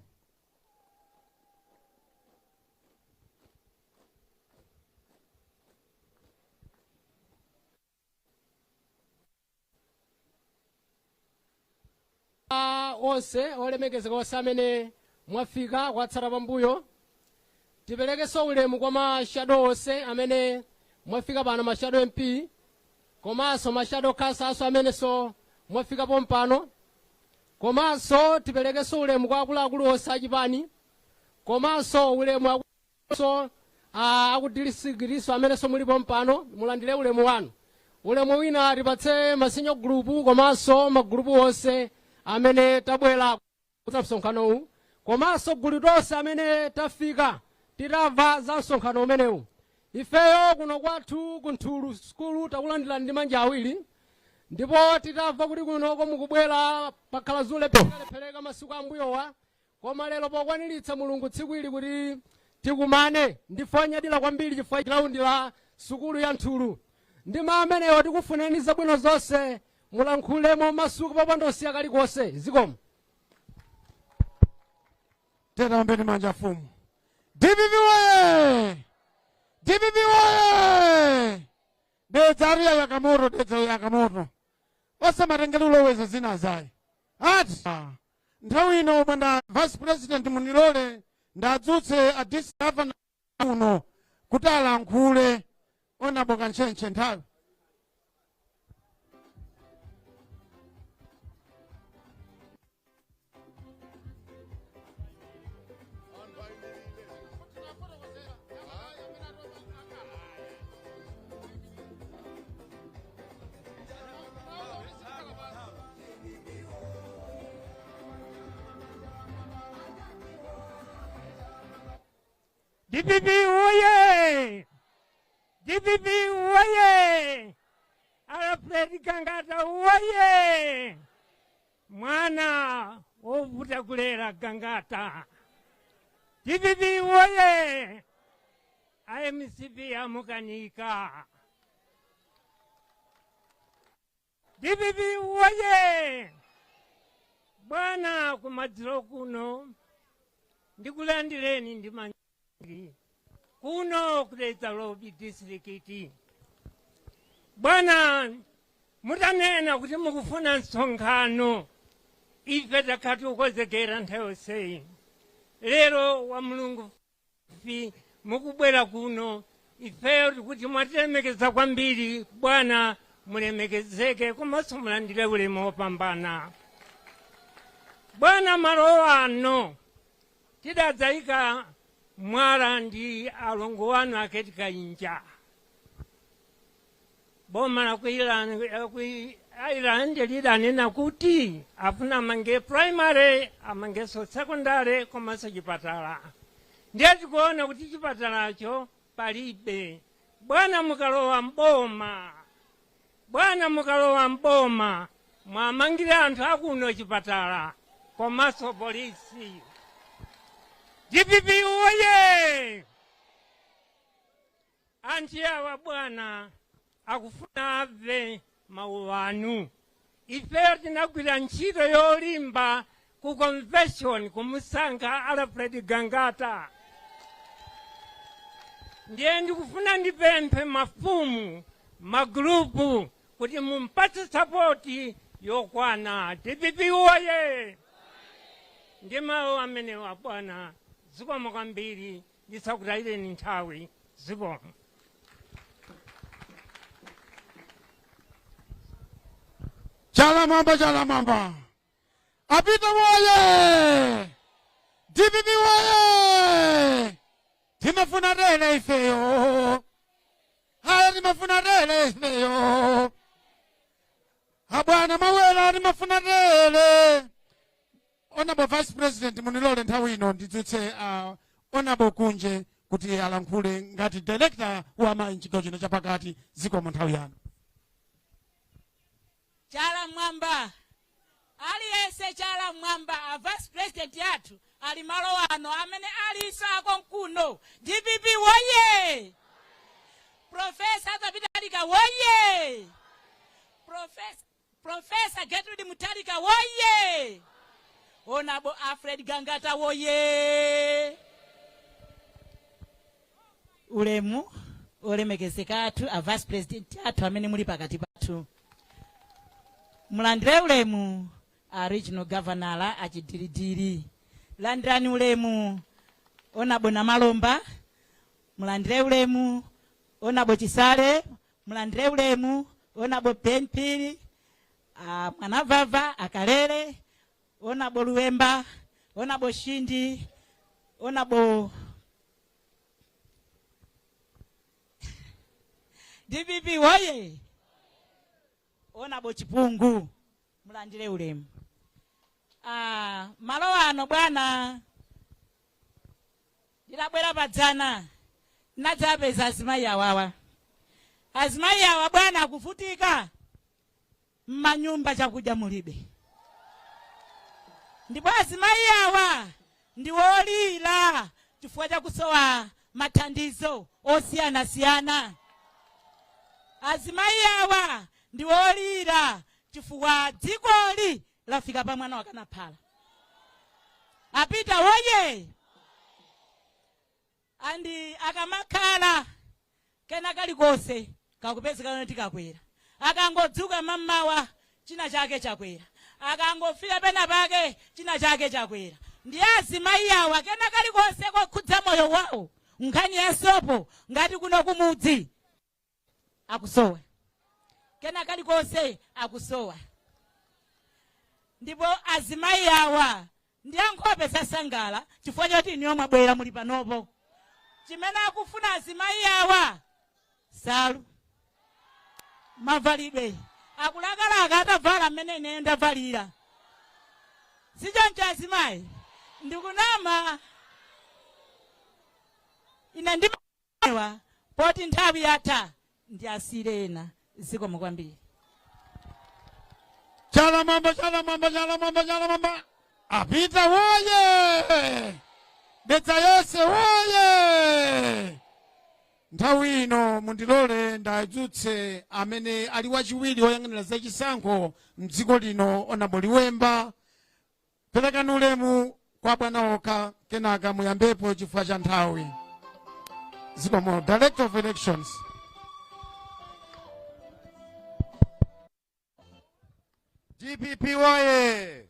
Onse olemekezeka onse amene mwafika kwatsala pambuyo, tiperekenso ulemu kwa ma shadow onse amene mwafika pano, ma shadow MP komanso ma shadow councillors amenenso mwafika pompano, komanso tiperekenso ulemu kwa akuluakulu onse achipani, komanso ulemu akuso akudistrict amenenso mulipo mpano, mulandire ulemu wanu. Ulemu wina tipatse ma senior group komanso magulupu onse amene tabwera za msonkhano uwu, komanso gulu tonse amene tafika titamva za msonkhano umenewu. Ifeyo kuno kwathu ku Nthulu Sukulu takulandirani ndi manja awiri, ndipo titamva kuti kunoko mukubwera pakhala zulephereka masiku ambuyowa, koma lero pokwaniritsa Mulungu tsiku ili kuti tikumane, ndife onyadira kwambiri chifukwa ground la sukulu ya Nthulu. Ndi ma amenewo tikufuneni zabwino zonse, mulankhulemo masuku popanda kusiya kalikonse. Zikomo. Tetaombeni manja fumu. DPP woye! DPP woye! Dedza ariya yakamoto, Dedza yakamoto, osamatengera uloweza zina zayi ati. Nthawi ino bwana Vice President, munilole ndadzutse a district governor uno kuti alankhule. Onabo Kanchenche, nthawi. DPP woye! DPP woye! Alfred Gangata woye! Mwana wovuta kulera Gangata. DPP woye! IMCP amukanika. DPP woye! Bwana, kumadzulo kuno ndikulandireni ndi manji kuno ku Dedza Rumphi district. Bwana, mutanena kuti mukufuna msonkhano, ife takhala tikukonzekera nthawi yonseyi. Lero wa Mulungu fi mukubwera kuno, ifeyo tikuti mwatilemekeza kwambiri. Bwana, mulemekezeke komanso mulandire ulemu wopambana. Bwana, malo ano tidadzayika mwala ndi alongo wanu aketi Kainja. Boma la ku Ireland lidanena kuti afuna amange primary, amangenso secondary komanso chipatala. Ndiye tikuona kuti chipatalacho palibe. Bwana, mukalowa mboma, bwana, mukalowa mboma, mwamangire anthu akuno chipatala komanso polisi. DPP woye! Anthu awa, bwana, akufuna amve mawu anu. Ifeyo tinagwira ntchito yolimba ku convention kumusankha Alfred Gangata. Ndiye ndikufuna ndipemphe mafumu, magrupu kuti mumpatse support yokwana. DPP woye! Ndi mawu amenewa, bwana, zikomo kwambiri. Ndisakutayireni nthawi, zikomo. Chala mwamba, chala mwamba! Apita woye! DPP woye! Timafuna tele ifeyo, haya, timafuna tele ifeyo. Abwana mawera, timafuna tele. Honorable Vice President, munilole nthawi ino ndidzutse Honorable Kunje kuti alankhule ngati director wa amayi mchigawo chino chapakati. Zikomo, nthawi yanu. Chala mwamba aliyense, chala mwamba! A Vice President athu ali malo ano amene aliso akonkuno. DPP woye! Professor Arthur Peter woye! Professor Gertrude Mutharika woye! Honorable Alfred Gangata woye! Ulemu olemekezeka athu a Vice President athu amene muli pakati pathu, mulandire ulemu. A Regional Governor achidiridiri, landirani ulemu. Honorable Namalomba, mulandire ulemu. Honorable Chisale, mulandire ulemu. Honorable Ben Phiri, Mwanavava Akalele, Honorable Luemba, Honorable Shindi, Honorable DPP woye! Honorable Chipungu, mulandire ulemu. Malo ano, bwana, ndidabwera padzana, nadzapeza azimayi awawa. Azimayi awa, bwana, akuvutika m'manyumba, chakudya mulibe, ndipo azimayi awa ndi wolira chifukwa chakusowa mathandizo osiyanasiyana. Azimayi awa ndi wolira chifukwa dzikoli lafika pa mwana wakanaphala. Apita woye! Andi akamakhala kena kalikonse kakupezeka tikakwera, akangodzuka mammawa china chake chakwera, akangofika pena pake china chake chakwera. Ndi azimayi awa kena kalikonse kokhudza moyo wawo, nkhani ya sopo ngati kuno kumudzi akusowa, kena kalikonse akusowa. Ndipo azimayi awa ndi ankhope zasangala chifukwa choti inuyo mwabwera, muli panopo. Chimene akufuna azimayi awa, salu, mavalidwe, akulakalaka atavala mmene ineyo ndavalira. Sichoncho, azimayi? Ndikunama? Ine ndimawa poti nthawi yatha, ndiyasire ena. Zikomo kwambiri. Chala mwamba, chala mwamba, chala mwamba, chala mwamba! Apita woye! Dedza yonse woye! Nthawi ino mundilole ndadzutse amene ali wachiwiri woyang'anira zachisankho mdziko lino, Honourable Liwemba. Perekani ulemu kwa bwana okha, kenaka muyambepo chifukwa cha nthawi. Zikomo, Director of Elections. DPP woye!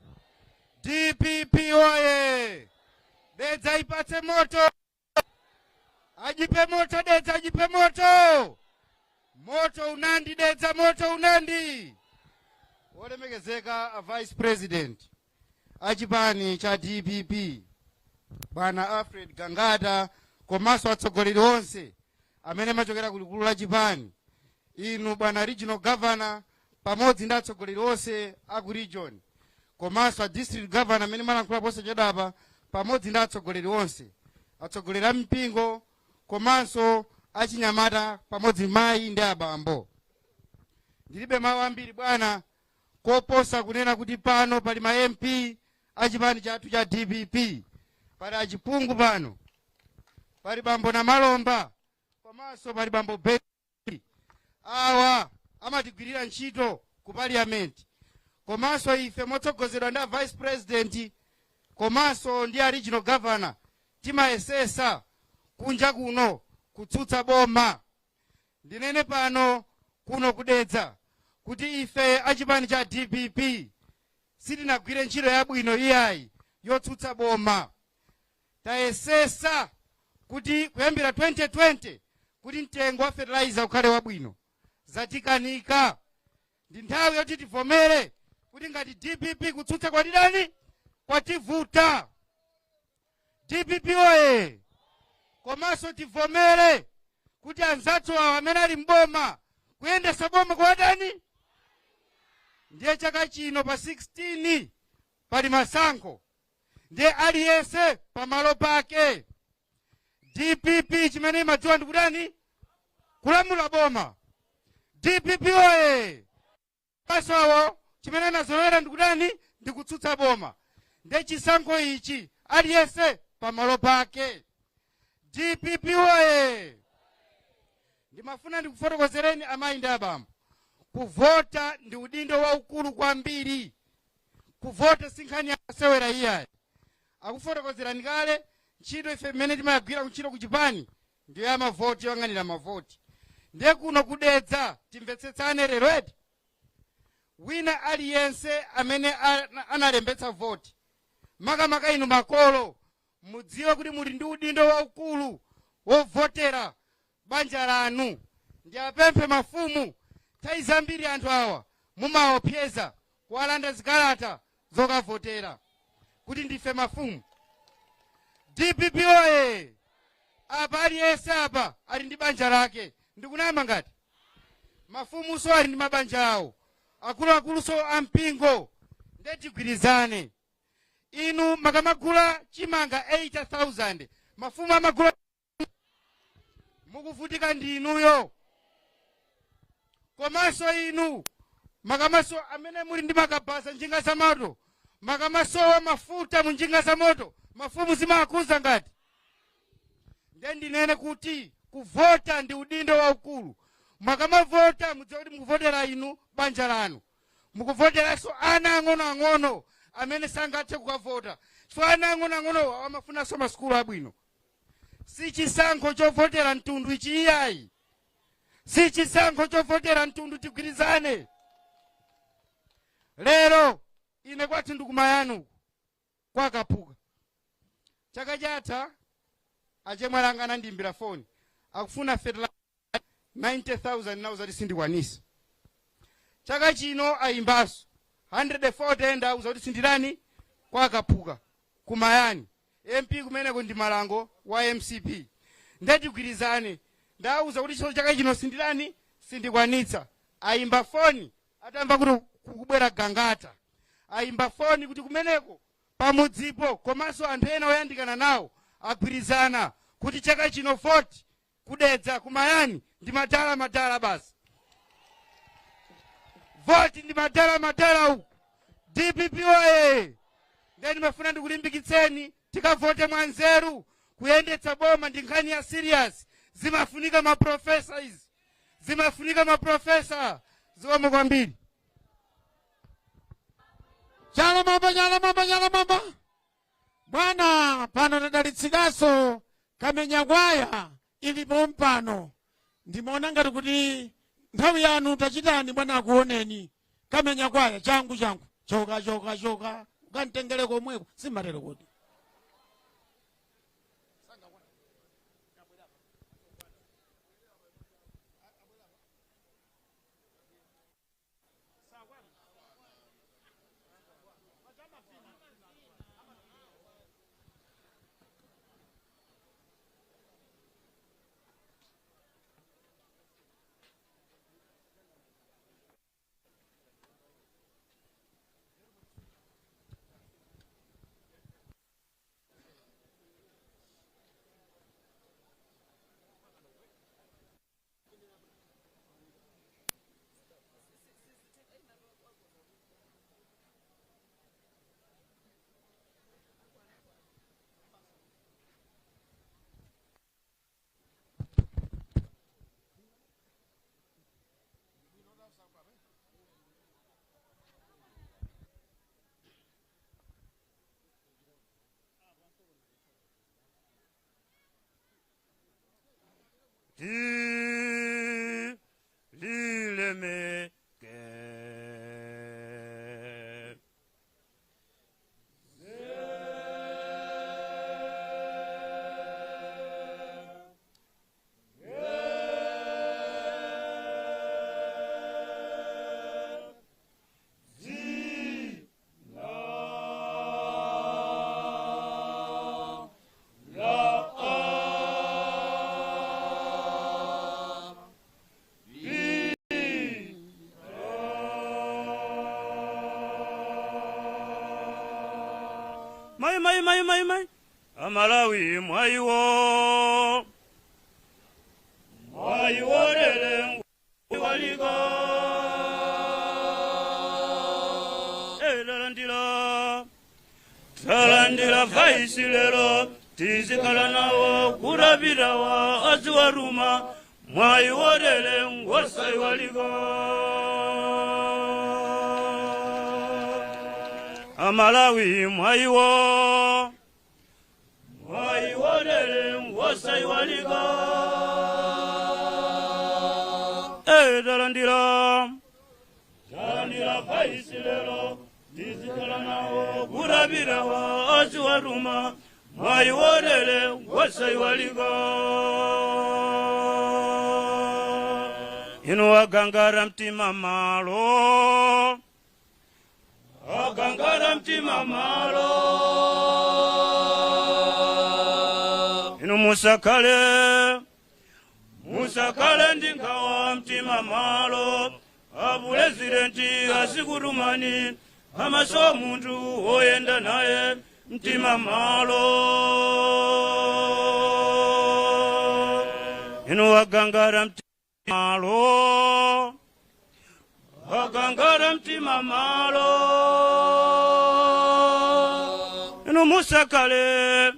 DPP woye! Dedza ipatse moto, ajipe moto Dedza, ajipe moto, moto unandi Dedza, moto unandi. Olemekezeka a Vice President achipani cha DPP Bwana Alfred Gangata, komanso atsogoleri onse amene machokera ku likulu la chipani, inu bwana Regional Governor pamodzi ndi atsogoleri onse a ku region, komanso a District Governor amene malankhula posachedwapa pamodzi ndi atsogoleri onse, atsogoleri a mpingo komanso achinyamata pamodzi mayi ndi abambo, ndilibe mawu ambiri bwana koposa kunena kuti pano pali ma MP achipani chathu cha DPP, pali achipungu pano, pali bambo Namalomba komanso pali bambo Beti. Awa amatigwirira ntchito ku Parliament, komanso ife motsogozedwa ndi a Vice President komanso ndi a Regional Governor timayesesa kunja kuno kutsutsa boma. Ndinene pano kuno kudedza kuti ife achipani cha DPP sitinagwire ntchito yabwino iyayi yotsutsa boma. Tayesesa kuti kuyambira 2020 kuti mtengo wa fertilizer ukhale wabwino, zatikanika. Ndi nthawi yoti tivomere kuti ngati DPP kutsutsa kwatidani, kwativuta. DPP oye! Komanso tivomere kuti anzathu awo amene ali mboma kuyendesa boma kwatani. Ndiye chaka chino pa 16 pali masankho, ndiye aliyense pamalo pake. DPP chimene imadziwa ndikutani? Kulamula boma. DPP oye! Awo chimene anazolowera ndikutani? Ndikutsutsa boma. Ndiye chisankho ichi aliyense pamalo pake. DPP oye! Ndimafuna ndikufotokozereni amayi ndi abambo, kuvota ndi udindo waukulu kwambiri. Kuvota si nkhani yasewera iyayi. Akufotokozerani kale ntchito ife mmene timayagwira kuntchito kuchipani ndiyo ya mavoti, yoyang'anira mavoti. Ndiye kuno kudedza timvetsetsane lero eti, wina aliyense amene analembetsa voti, makamaka inu makolo, mudziwe kuti muli ndi udindo waukulu wovotera banja lanu. Ndiapemphe mafumu, nthawi zambiri anthu awa mumaopseza kuwalanda zikalata zokavotera kuti ndife mafumu. DPP oye! Apa aliyense apa ali ndi banja lake, ndikunama ngati mafumunso ali ndi mabanja awo, akuluakuluso ampingo. Ndetigwirizane. Inu makamagula chimanga 80,000, mafumu amagula, mukuvutika ndi inuyo. Komanso inu makamaso amene muli ndi makabasa njinga za moto, makamasowa mafuta mu njinga za moto, mafumu zimaakhuza ngati. Ndiye ndinene kuti kuvota ndi udindo waukulu. Makamavota mudziwe kuti mukuvotera inu banja lanu, mukuvoteranso ana ang'onoang'ono amene sangathe kukavota, chifukwa ana ang'onoang'ono amafunanso masukulu abwino. Si chisankho chovotera mtundu ichi iyayi, si chisankho chovotera mtundu. Tigwirizane lero. Ine kwathu ndikumayanu kwakaphuka. Chaka chatha achemwali anga anandiyimbira foni akufuna fertilizer 90,000, nauza kuti sindikwanisa. Chaka chino ayimbanso 140, ndauza kuti sindidani. Kwakaphuka kumayani, MP kumeneko ndi Malango wa MCP. Ndatigwirizane, ndauza kuti chaka chino sindidani, sindikwanitsa. Ayimba foni atamva kuti kukubwera Gangata, ayimba foni kuti kumeneko pamudzipo komanso anthu ena oyandikana nawo agwirizana Kuti chaka chino 40 kudedza kumayani ndi madala madala basi. Voti ndi madala madala uku. DPP oye! Ndiye ndimafuna ndikulimbikitseni tikavote mwanzeru. Kuyendetsa boma ndi nkhani ya serious. Zimafunika maprofesa izi, zimafunika maprofesa. Zikomo kwambiri. Chala mamba, chala mamba, chala mamba. Bwana, pano tadalitsikaso Kamenya kwaya ilipo mpano. Ndimaona ngati kuti nthawi yanu tachitani bwana akuoneni. Kamenya kwaya changu changu. Choka choka choka. Ukantengere komweko simatero kodi. Lilemeke. Mai mai mai mai mai Amalawi mwaiwo mwaiworele waliko elalandila talandila vaisi lero tizikala nawo kurabirawa aziwaruma mwaiworele ngosai waliko Amalawi mwaiwo mwaiworele ngosai waliko talandila talandila vaisi lero tizikala nawo kurabirawa aziwaruma mwaiworele ngosai waliko inu agangara mtima malo agangara mtima malo inu musakale musakale ndinkawa mtima malo abulezirenti asikurumani amaso muntu oyenda naye mtima malo inu agangara mtima malo agangara mtima malo inu musakale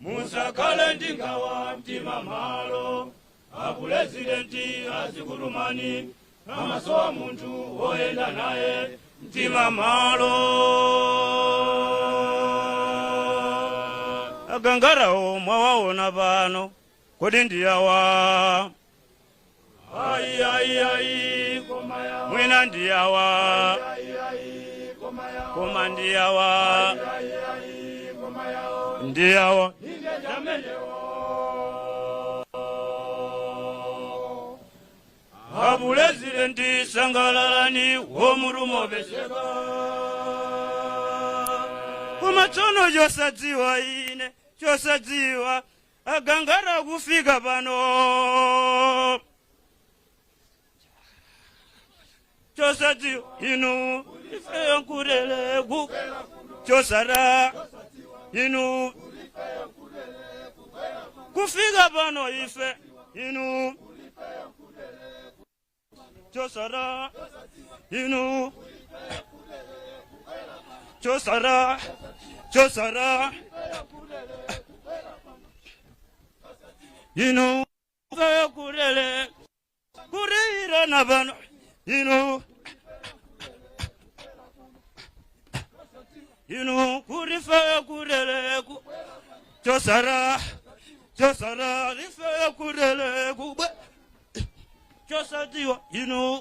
musakale ndingawa mtima malo abulezirenti asikurumani amaso muntu oyenda naye mtima malo agangarawo mwawaona pano kodi ndiyawa ai ai ai mwina ndiyawa koma ndiyawa ndiyawa abulezirenti sangalalani womurumo beseka koma tsono chosadziwa ine chosadziwa agangara kufika pano chosadziwa inu ifeyo nkurelegu chosara inu Kufika pano ife inu chosara inu chosara chosara inu kurele kurira na pano inu inu kurife kurele ku chosara chosara rife kurele ku chosadiwa inu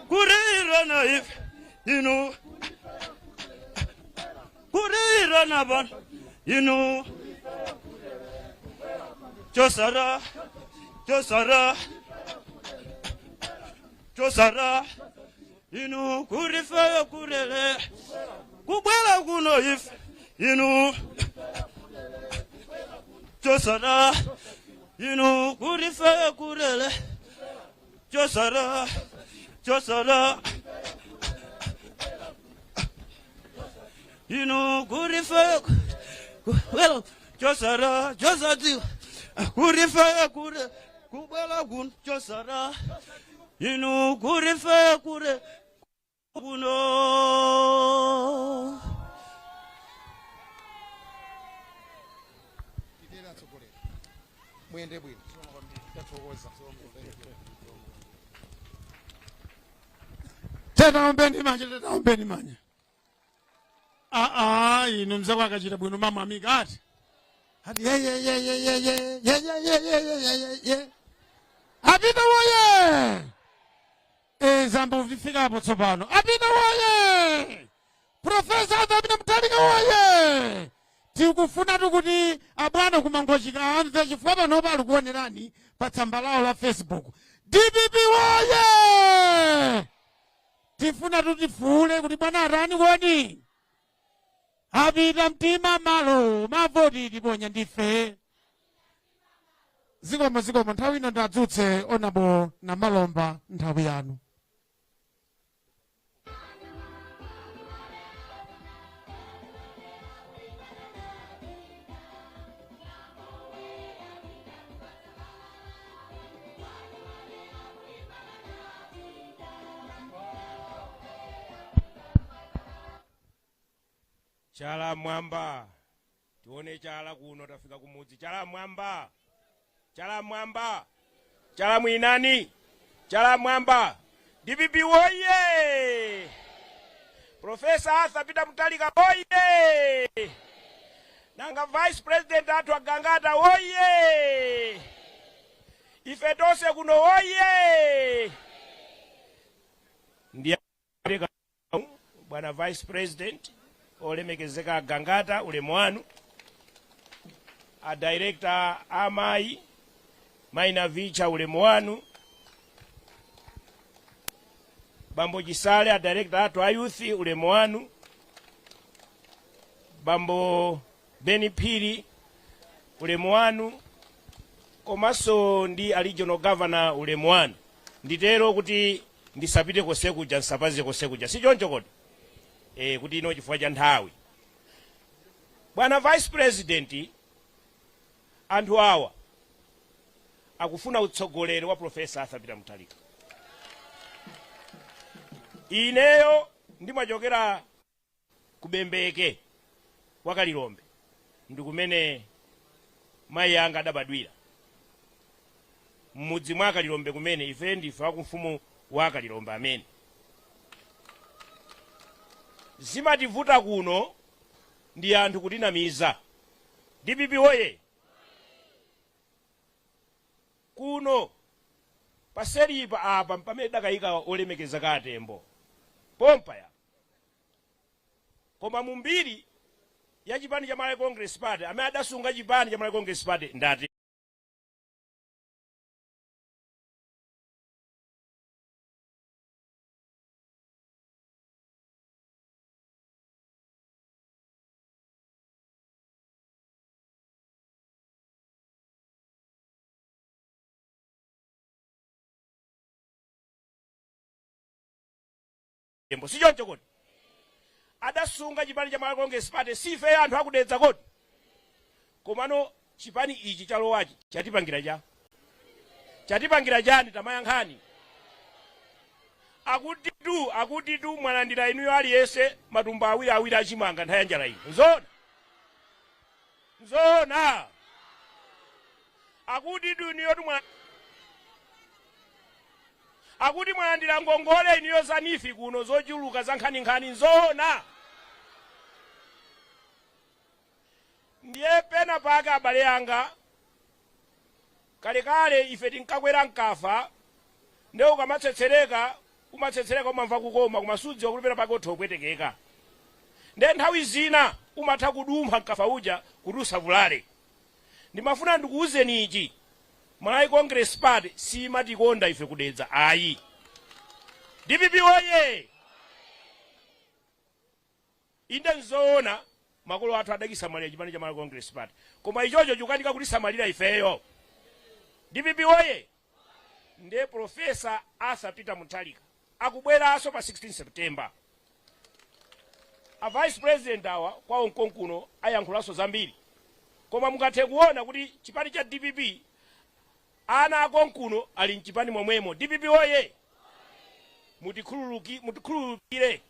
kurira na ife inu kurira na pano inu chosara chosara chosara inu kurife kurele kubwela kuno ife inu chosara inu kurife kurele chosara chosara inu kurife well chosara chosadi kurife kure kubwela kuno chosara inu kurife kure kuno. Muyende bwino. Tathokoza. Teta ombeni manja, teta ombeni manja. Ah, inu mzako akachita bwino mama amika ati. Ati ye ye ye ye ye ye ye ye ye ye ye ye ye. Apita woye! Zambo vifika hapo tsopano. Apita woye! Profesa Arthur Mutharika woye! Tikufuna tukuti abwana kumangochika amve chifukwa panopa ali kuonerani pa tsamba lawo la Facebook. DPP woye! Tifuna tutifuule kuti bwana atani kodi? Apita mtima malo mavoti tiponya ndife. Zikomo zikomo nthawi ino ndadzutse onabo na malomba nthawi yanu. Chala mwamba tione chala kuno tafika kumudzi. Chala mwamba chala mwamba chala mwinani chala mwamba. DPP woye! Profesa Arthur Peter Mutharika woye! Nanga Vice President athu agangata woye! Ife tonse kuno woye! Ndiye bwana Vice President olemekezeka Gangata ulemu wanu, a director amayi Maina Vicha ulemu wanu, Bambo Chisale a director athu a youth ulemu wanu, Bambo Beni Phiri ulemu wanu, komanso ndi a regional governor ulemu wanu. Nditero kuti ndisapite kosekuja nsapaze kosekuja, si choncho kodi? Kuti ino chifukwa cha nthawi. Bwana Vice President, anthu awa akufuna utsogoleri wa Professor Arthur Peter Mutharika. Ineyo ndimachokera ku Bembeke kwa Kalilombe, ndikumene mayi anga adabadwira mmudzi mwa Kalilombe, kumene ife ndife akumfumu wa Kalilombe amene zimativuta kuno ndi anthu kutinamiza. DPP woye! Kuno paselipa apa pamene dakayika olemekeza katembo pompa ya koma mumbiri ya chipani cha Malawi Congress Party amene adasunga chipani cha Malawi Congress Party ndati si choncho kodi? Adasunga chipani cha Malawi Congress Party sife anthu akudedza kodi? Komano chipani ichi chalowachi chatipangira cha chatipangira chani? Tamayankhani. Akutitu mwalandira inuyo aliyense matumba awiri awiri achimanga nthawi ya njala ino. Nzoona? Nzoona? Akutitu inuyo akuti mwalandira ngongole inuyo za NEEF kuno zochuluka za nkhaninkhani. Nzoona? Ndiye pena pake abale anga, kalekale ife tinkakwera nkafa, ndiye ukamatsetsereka umatsetsereka umamva kukoma, koma sudziwa kuti pena pake utha kupwetekeka. Ndiye nthawi zina umatha kudumpha mkafa uja kuti usavulale. Ndimafuna ndikuwuzeni ichi, Malawi Congress Party simatikonda ife kudedza ayi. DPP oye! Inde, nzoona makolo athu adakisamalira chipani cha Malawi Congress Party, koma ichocho chikukanika kutisamalira ifeyo. DPP oye! Ndiye Professor Arthur Peter Mutharika akubweranso pa 16 September. A vice president awa kwawo nkonkuno ayankhulanso zambiri, koma mungathe kuona kuti chipani cha DPP ana akonkuno ali mchipani momwemo. DPP oye! Mutikhululukire,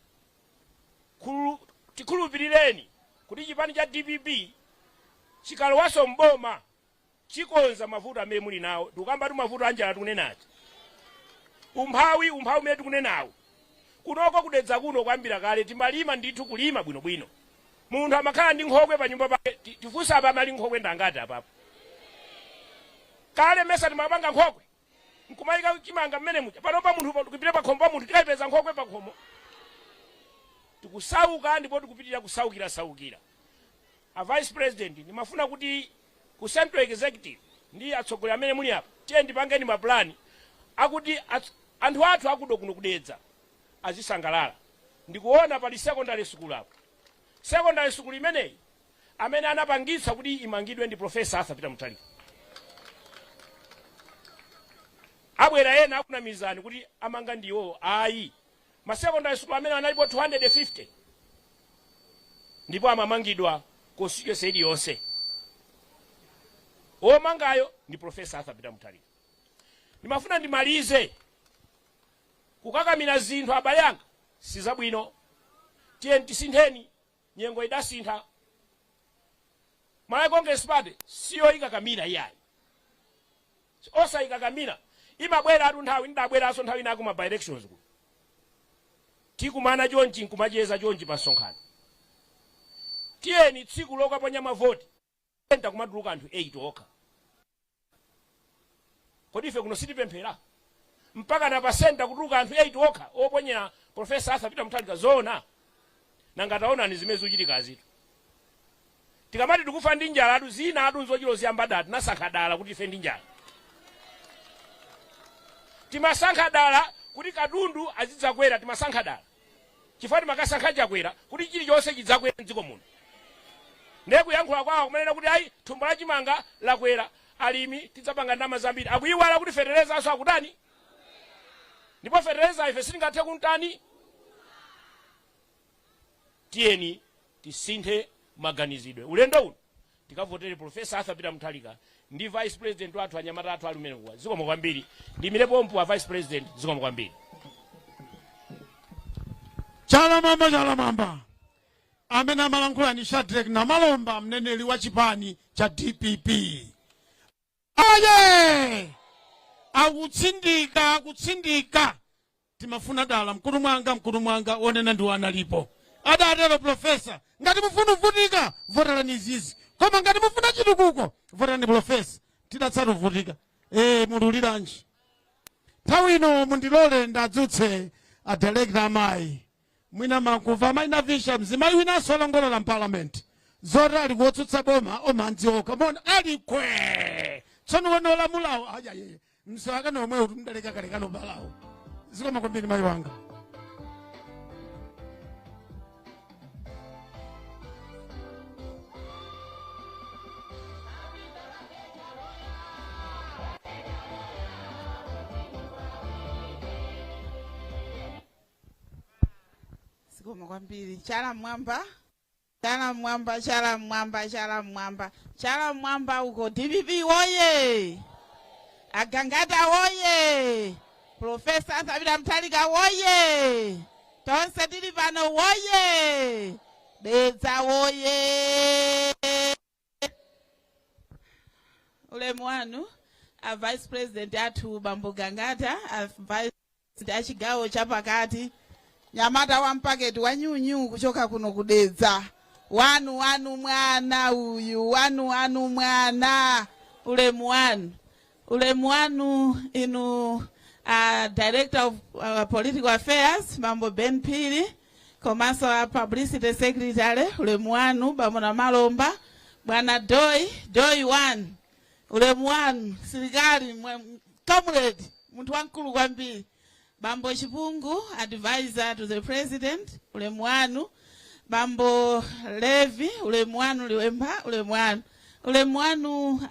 tikhulupirireni kuti chipani cha DPP chikalowanso mboma chikonza mavuto amene muli nawo. Tikukamba tu mavuto anjala tikunenachi, umphawi, umphawi umene tikunenawo kunoko kudedza kuno. Kuyambira kale timalima ndithu, kulima bwinobwino, munthu amakhala ndi nkhokwe pa nyumba pake. Tifunse apa amali nkhokwe ndangati apapo? Kale mesa timapanga nkhokwe nkumayika chimanga mmene muja? Panopa munthu kupita pakhomo pa munthu tikayipeza nkhokwe pakhomo? Tikusauka ndipo tikupitirira kusaukira saukira. A vice president, ndimafuna kuti ku central executive ndi atsogoleri amene muli apa, tiye ndipangeni mapulani akuti anthu athu akudo kuno kudedza azisangalala. Ndikuona pali secondary school apo. Secondary school imeneyi amene anapangitsa kuti imangidwe ndi Professor Arthur Peter Mutharika. Abwera ena akunamizani kuti amanga ndiwo, ayi. Ma secondary school amene analipo 250 ndipo amamangidwa constituency iliyonse, womangayo ndi Professor Arthur Peter Mutharika. Ndimafuna ndimalize, kukakamira zinthu abale anga sizabwino. Tiye tisintheni, nyengo idasintha. Malawi Congress Party siyo ikakamira iyayi, osayikakamira, imabwera atu nthawi. Ndabweranso nthawi inako ma by-elections kuno, tikumana chonchi nkumacheza chonchi pa msonkhano. Tiyeni tsiku lokaponya mavoti enta kumatuluka anthu 8 okha. Kodi ife kuno sitipemphera? Mpaka na pa center kutuluka anthu 8 okha oponyera Professor Arthur Peter Mutharika, zoona? Nanga taonani zimene zikuchitika azitu. Tikamati tikufa ndi njala atu, zina atu nzochilo ziyamba dala. Tinasankha dala kuti ife ndi njala, timasankha dala kuti katundu azidzakwera, timasankha dala chifukwa timakasankha Chakwera kuti chilichonse chidzakwera mdziko muno. Ndiye kuyankhula kwawo kumanena kuti ayi, thumba la chimanga lakwera, alimi tidzapanga ndalama zambiri. Akuyiwala kuti feterezanso akutani, ndipo fetereza ife sitingathe kuntani. Tiyeni tisinthe maganizidwe, ulendo uno tikavotere Professor Arthur Peter Mutharika ndi vice president wathu, anyamata athu ali umene kuwa. Zikomo kwambiri. Ndimire pompo a vice president, zikomo kwambiri. Chalamamba, chalamamba. Amene amalankhula ni Shadrack Namalomba, mneneri wa chipani cha DPP. Aye, akutsindika, akutsindika, timafuna dala mkutu mwanga, mkutu mwanga wonena ndi analipo. Adatero professor, ngati mufuna uvutika voterani izizi, koma ngati mufuna chitukuko voterani professor. Tidatsata uvutika mululiranji? Nthawi ino mundilole ndadzutse a director amayi. Mwina makumva amayi Navisha, mzimayi winanso olongolola mpalamenti, zoti ali kuwotsutsa boma omanzi okha mona ali kwe. Tsono wene olamulawo ayaye msakano omwe kuti mdaleka kalekano balawo. Zikomo kwambiri mayi wanga. Zikomo kwambiri. Chala mmwamba. Chala mmwamba, chala mmwamba, chala mmwamba, chala mmwamba uko. DPP woye! Agangata woye! Professor Arthur Peter Mutharika woye! Tonse tili pano woye! Dedza woye! Ulemu wanu a Vice President athu Bambo Gangata, a Vice President a chigawo chapakati, nyamata wa mpaketi wa nyunyu kuchoka kuno kudedza, wanu wanu mwana uyu, wanu wanu mwana. Ulemu wanu, ulemu wanu inu Director of Political Affairs Bambo Ben Phiri, komanso a Publicity Secretary, ulemu wanu Bambo Namalomba, Bwana Doi Doi 1, ulemu wanu silikali comrade, munthu wamkulu kwambiri, Bambo Chipungu, advisor to the President, ulemu wanu Bambo Levi, ulemu wanu Liwemba, ulemu wanu, ulemu wanu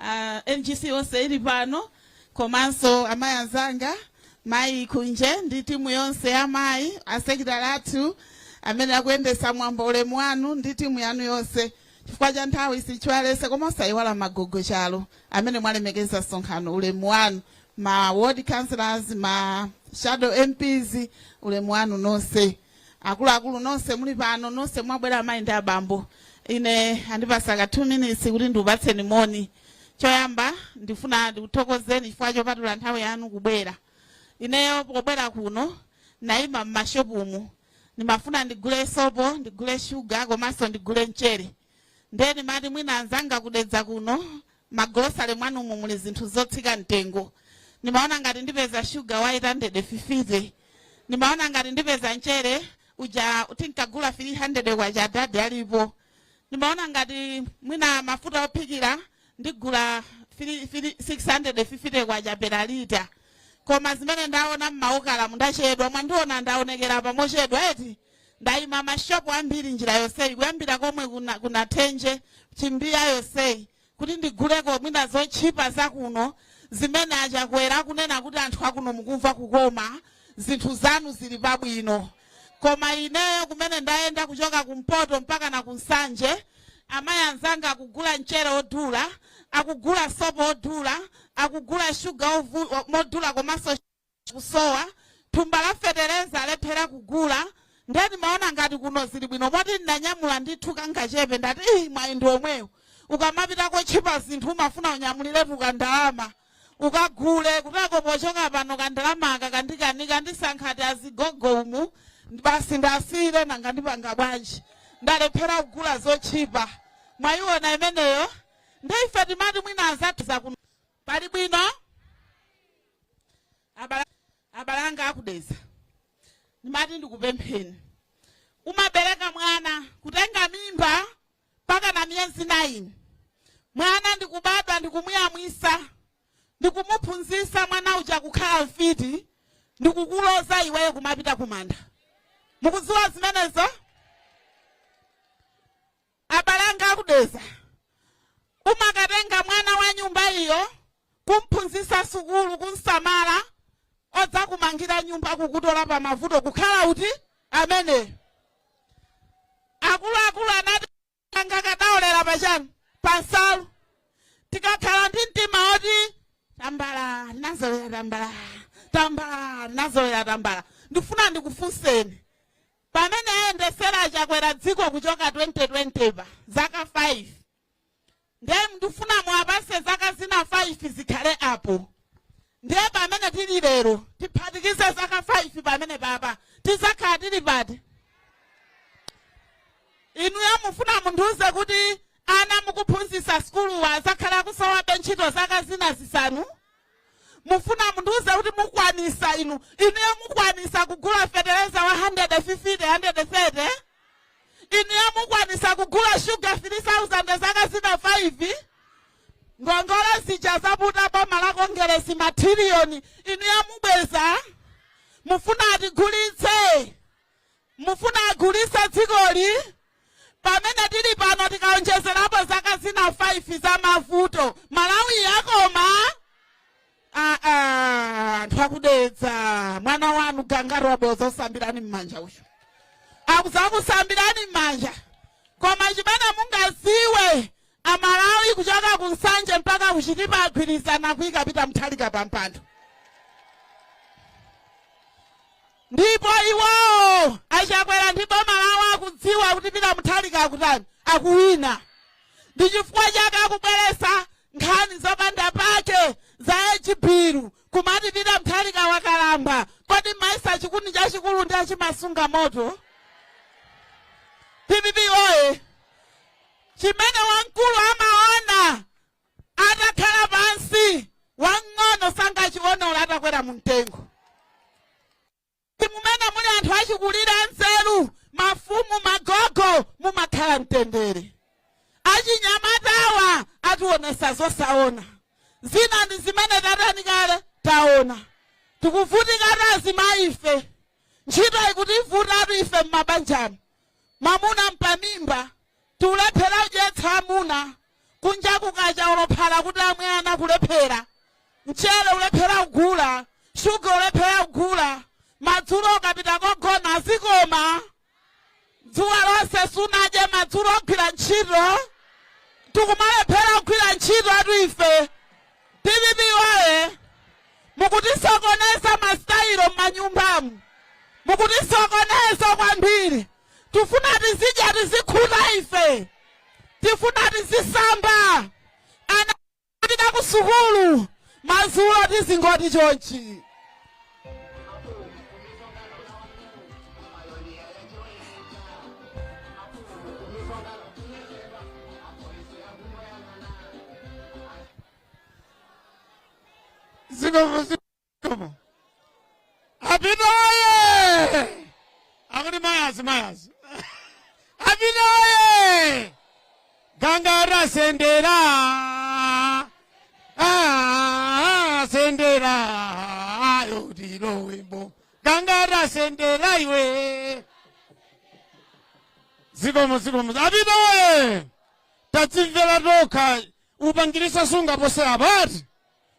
NGC onse ili pano, komanso amayi anzanga, mayi Kunje ndi timu yonse ya mayi, asekitali athu amene akuyendesa mwambo, ulemu wanu ndi timu yanu yonse. Chifukwa cha nthawi sichwalese, koma osayiwala magogo chalo amene mwalemekeza msonkhano, ulemu wanu, ma ward councillors, ma shadow MPs, ulemu wanu nonse, akuluakulu nonse muli pano, nonse mwabwera, amayi ndi abambo. Ine andipasa ka 2 minutes kuti ndikupatseni moni. Choyamba ndifuna ndikuthokozeni chifukwa chopatula nthawi yanu kubwera. Ineyo pobwera kuno nayima m'mashopumu, ndimafuna ndigule sopo, ndigule shuga, komanso ndigule mchere. Ndiye ndimati mwina anzanga kudedza kuno magolosale mwanumu muli zinthu zotsika mtengo. Ndimaona ngati ndipeza shuga wa 850, ndimaona ngati ndipeza mchere uja tinkagula 300 kwacha dadi alipo, ndimaona ngati mwina mafuta ophikira ndigula 650 kwacha per lita. Koma zimene ndaona m'maokala, mundachedwa, mwandiona ndaonekera pamochedwa eti, ndayima mashopu ambiri njira yonseyi kuyambira komwe kuna Thenje, Chimbiya yonseyi kuti ndiguleko mwina zotchipa zakuno zimene Achakwera akunena kuti anthu akuno mukumva kukoma, zinthu zanu zili pabwino. Koma ineyo kumene ndayenda kuchoka kumpoto mpaka na kunsanje, amayi anzanga akugula mchere odula, akugula sopo odula, akugula shuga modula, komanso kusowa thumba la fetereza alephera kugula. Ndiye ndimaona ngati kuno zili bwino, moti ndinanyamula ndithu kangachepe. Ndati ii, mwayi ndi omwewo, ukamapita kotchipa zinthu umafuna unyamuliretu kandalama ukagule kutako. Pochoka pano kandalama aka kandikanika, ndisankhati azigogo umu basi ndasiyire. Nanga ndipanga bwanji? Ndalephera kugula zotchipa. Mwayiona imeneyo? Ndi ife timati mwina anzathu zakuno pali bwino. Abalanga akudedza, ndimati ndikupempheni. Umabereka mwana, kutenga mimba mpaka na miyezi 9, mwana ndikubadwa, ndikumuyamwisa, ndikumuphunzitsa, mwana uja kukhala mfiti ndikukuloza iweyo kumapita kumanda. Mukudziwa zimenezo? Abalanga akudedza, umakatenga mwana wa nyumba iyo kumphunzitsa sukulu, kumsamala, odzakumangira nyumba kukutola pa mavuto kukhala uti ameneyo. Akuluakulu anati anga kadaolera pachani pansalu. Tikakhala ndi mtima oti tambala ndinazolera, tambala, tambala ndinazolera, tambala, ndifuna ndikufunseni, pamene ayendesera Chakwera dziko kuchoka 2020 pa zaka 5, ndiye ndifuna muwapase zaka zina 5 zikhale apo, ndiye pamene tili lero tiphatikize zaka 5 pamene papa, tizakhala tili pati? Inuyo mufuna mundiuze kuti ana mukuphunzitsa sukuluwa azakhala kusowabe ntchito zaka zina 5? Mufuna mundiuze kuti mukwanisa inu, inuyo mukwanisa kugula fetereza wa 150, 130? Inuyo mukwanisa kugula shuga 3000 zaka zina 5? Ngongole zija zaputa boma la Kongeresi matiriyoni, inuyo mubweza? Mufuna atigulitse? Mufuna agulitse dzikoli? Pamene tili pano tikaonjezerapo zaka zina 5 za mavuto, Malawi yakoma? Aa, anthu akudedza, mwana wanu Gangata wabweza, osambirani m'manja uyu, akuzakusambirani m'manja. Koma chimene mungaziwe, Amalawi kuchoka ku Nsanje mpaka ku Chitipa agwirizana kuyika Peter Mutharika pa mpando. Ndipo iwowo aChakwera ndi boma lawo akudziwa kuti Peter Mutharika akutani, akuwina. Ndi chifukwa chake akubweresa nkhani zopanda pake za age bill kumati Peter Mutharika wakalamba. Kodi mmaisa chikuni chachikulu ndiye chimasunga moto? Dpp oye! Chimene wamkulu amaona atakhala pansi, wamng'ono sangachione olo atakwera mumtengo. Mumene muli anthu achikulire anzeru, mafumu, magogo, mumakhala mtendere. Achinyamatawa ationesa zosaona. Zina ndi zimene tatani kale taona. Tikuvutikatu azimayi ife. Ntchito ikutivutatu ife m'mabanjamu. Mamuna mpamimba, tikulephera kudyetsa amuna. Kunja kukacha olo phala kuti amwe ana kulephera. Mchere ulephera kugula, shuga ulephera kugula. Madzulo ukapita kogona zikoma. Dzuwa lonse sunadye madzulo ogwira ntchito. Tikumalephera kugwira ntchito atu ife. Dpp woye! Mukutisokoneza masitayilo m'manyumbamu. Mukutisokoneza kwambiri. Tifuna tizidya tizikhuta ife. Tifuna tizisamba. Ana kupita ku sukulu madzulo tizingoti chonchi. Zikomo, zikomo. Apita oye! Akuti mayazi, mayazi. Apita oye! Gangata sendera. Ah, sendera. Ayo ndilo wimbo. Gangata sendera iwe. Zikomo, zikomo. Apita oye! Tadzimvera tokha upangirisa sunga pose apati.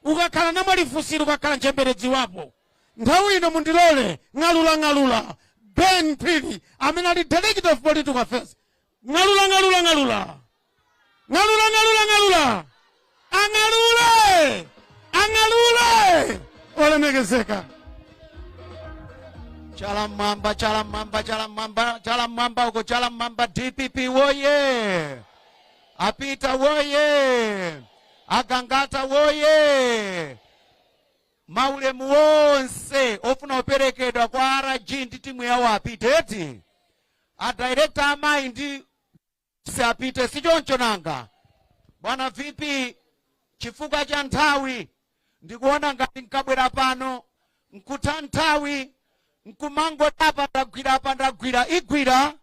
Ukakhala namwalifusira ukakhala ntchembere dziwapo. Nthawi ino mundilole ng'alula ng'alula Ben Phiri amene ali Director of Political Affairs. Ng'alula ng'alula ng'alula. Ng'alula ng'alula ng'alula. Ang'alule! Ang'alule! Olemekezeka. Chala mwamba, chala mwamba, chala mwamba, chala mwamba uko, chala mwamba. DPP woye! Apita woye! Agangata woye! Maulemu wonse ofuna kuperekedwa kwa RG ndi timu yawo apite eti. A director amayi ndi se apite sichoncho nanga. Bwana VP, chifukwa cha nthawi ndikuona ngati nkabwera pano nkutha nthawi nkumangoti apa ndagwira, apa ndagwira, igwira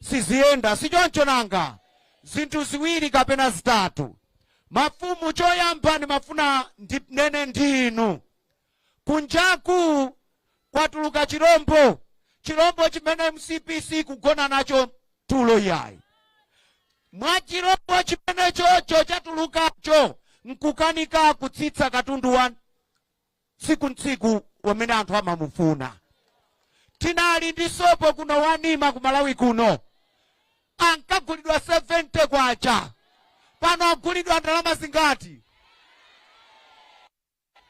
siziyenda sichoncho nanga. Zinthu ziwiri kapena zitatu. Mafumu, choyamba ndimafuna ndinene ndinu. Kunjaku kwatuluka chirombo, chirombo chimene MCP kugona nacho tulo yayi. Mwa chirombo chimene chocho chatulukacho nkukanika kutsitsa katundu wa tsiku ntsiku wamene anthu amamufuna. Tinali ndi sopo kuno wanima ku Malawi kuno ankagulidwa 70 kwacha, pano agulidwa ndalama zingati?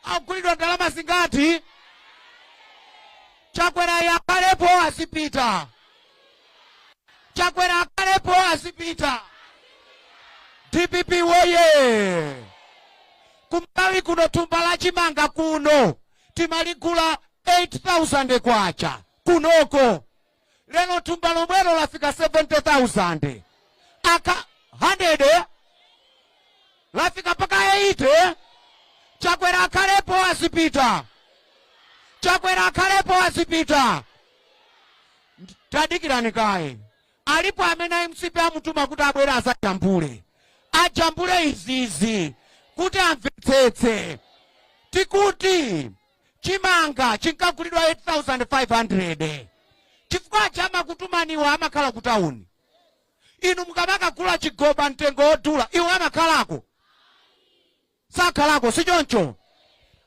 Agulidwa ndalama zingati? Chakwera yakhalepo azipita. Chakwera akhalepo azipita. DPP woye! Kumalawi kuno thumba la chimanga kuno timaligula 8000 kwacha kunoko, lero thumba lomwelo lafika 70,000, aka 100 lafika mpaka 80. Chakwera akhalepo azipita. Chakwera akhalepo azipita. Tadikirani kaye, alipo amene MCP amutuma kuti abwere azajambule, ajambule izizi kuti amvetsetse. Tikuti chimanga chinkagulidwa 8500 chifukwa chamakutumaniwa amakhala ku tawuni. Inu mukamakagula chigoba mtengo wodula, iwo amakhalako? Sakhalako, sichoncho?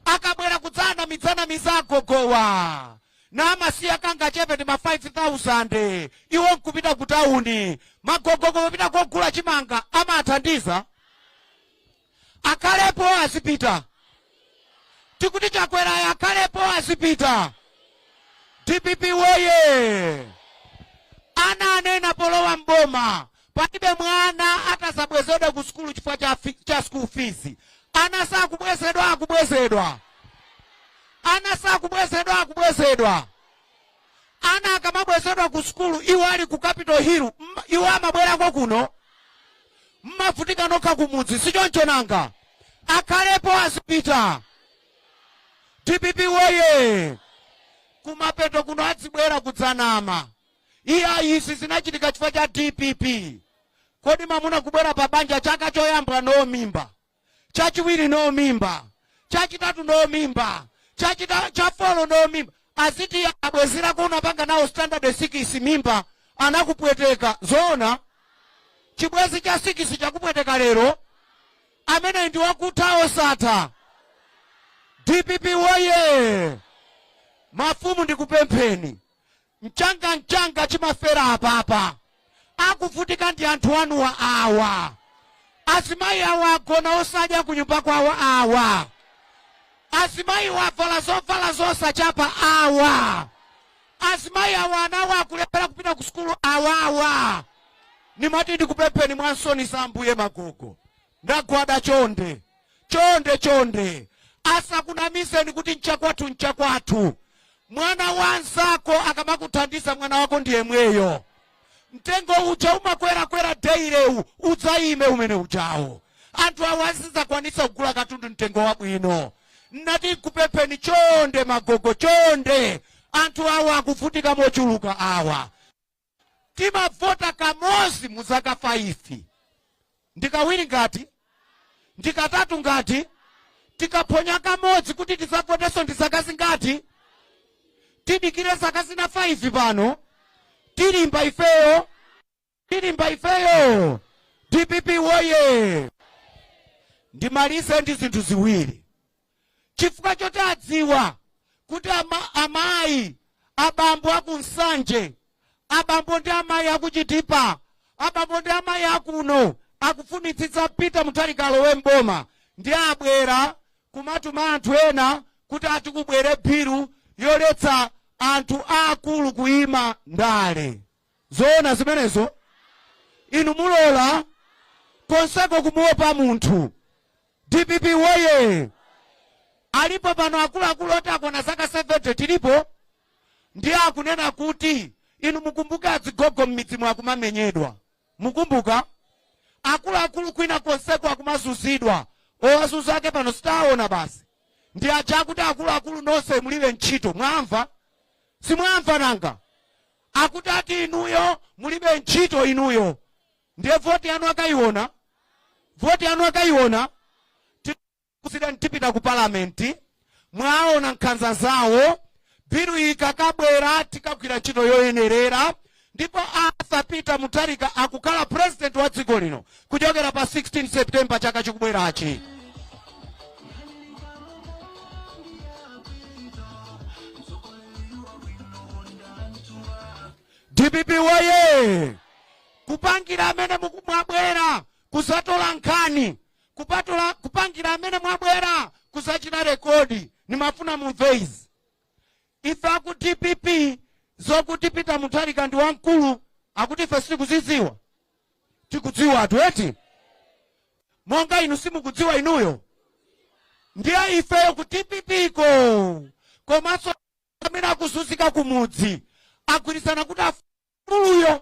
Akabwera kudzanamizanamiza agogowa. Namasiya kangachepe ndi ma 5000 iwo nkupita ku tawuni. Magogo kupita kogula chimanga amathandiza? Akhalepo azipita? Tikuti Chakwerayo akhalepo azipita? DPP woye! Ana anena polowa mboma, palibe mwana atazabwezedwe ku sukulu chifukwa cha school fees. Ana sakubwezedwa, akubwezedwa? Ana sakubwezedwa, akubwezedwa? Ana akamabwezedwa ku sukulu iwo ali ku Capitol Hill, iwo amabwerako kuno? Mmavutika nokha kumudzi, sichoncho nanga? Akhalepo azipita? DPP woye! Kumapeto kuno adzibwera kudzanama, iya, izi zinachitika chifukwa cha DPP. Kodi mamuna kubwera pa banja, chaka choyamba no mimba, chachiwiri no mimba, chachitatu no mimba, cha four no mimba, aziti abwezerako unapanga nawo standard 6 mimba anakupweteka? Zoona, chibwezi cha 6 chakupweteka lero? Amene ndi wakutha osatha. DPP woye! Mafumu, ndikupempheni, mchanga mchanga chimafera apapa. Akuvutika ndi anthu anuwa awa. Azimayi awa agona osadya kunyumba kwawo awa. Azimayi avala zovala zosachapa awa. Azimayi awa anawo akulephera kupita ku sukulu awawa. Nimati ndikupempheni mwansoni za Ambuye, magogo, ndagwada, chonde chonde chonde, asakunamizeni kuti nchakwathu, nchakwathu. Mwana wa nzako akamakuthandiza, mwana wako ndi yemweyo. Mtengo uja umakwerakwera daily udzayime umene ujawo. Anthu awo azidzakwanitsa kugula katundu mtengo wabwino. Nnati nkupempheni chonde, magogo, chonde, anthu awo akuvutika mochuluka awa. Timavota kamodzi mu zaka 5, ndikawiri ngati, ndikatatu ngati. Tikaphonya kamodzi kuti tidzavotenso ndi zaka zingati? Tidikire zaka zina 5 pano? Tilimba ifeyo, tilimba ifeyo. DPP woye! Ndimalize ndi zinthu ziwiri. Chifukwa choti adziwa kuti amayi, abambo akuNsanje, abambo ndi amayi akuChitipa, abambo ndi amayi akuno akufunitsitsa Peter Mutharika alowe mboma, ndi abwera kumatuma anthu ena kuti atikubwere bill yoletsa anthu aakulu kuyima ndale. Zoona zimenezo? Inu mulola konseko kumuopa munthu? DPP woye! Alipo pano akuluakulu oti akwana zaka 70? Tilipo. Ndiye akunena kuti, inu mukumbuke, adzigogo m'midzi mwakumamenyedwa, mukumbuka? Akuluakulu kwina konseko akumazunzidwa. Owazunza ake pano sitaona basi, ndi aja akuti akuluakulu nonse mulibe ntchito. Mwamva? Simwamva nanga? Akuti ati inuyo mulibe ntchito inuyo. Ndiye voti yanu akayiona, voti yanu akayiona. President, tipita ku palamenti, mwaona nkhanza zawo. Bill ikakabwera, tikagwira ntchito yoyenerera, ndipo Arthur Peter Mutharika akukhala president wa dziko lino kuchokera pa 16 September chaka chikubwerachi. DPP woye! Kupangira amene mwabwera kuzatola nkhani, kupatula kupangira amene mwabwera kuzachita record, nimafuna mumve izi. Ife aku DPP, zokuti Peter Mutharika ndi wamkulu, akuti ife sitikuzidziwa? Tikudziwa atu, eti? Monga inu simukudziwa inuyo, ndiye ifeyo ku DPP ko komanso amene akuzunzika kumudzi agwirizana kuti afuluyo.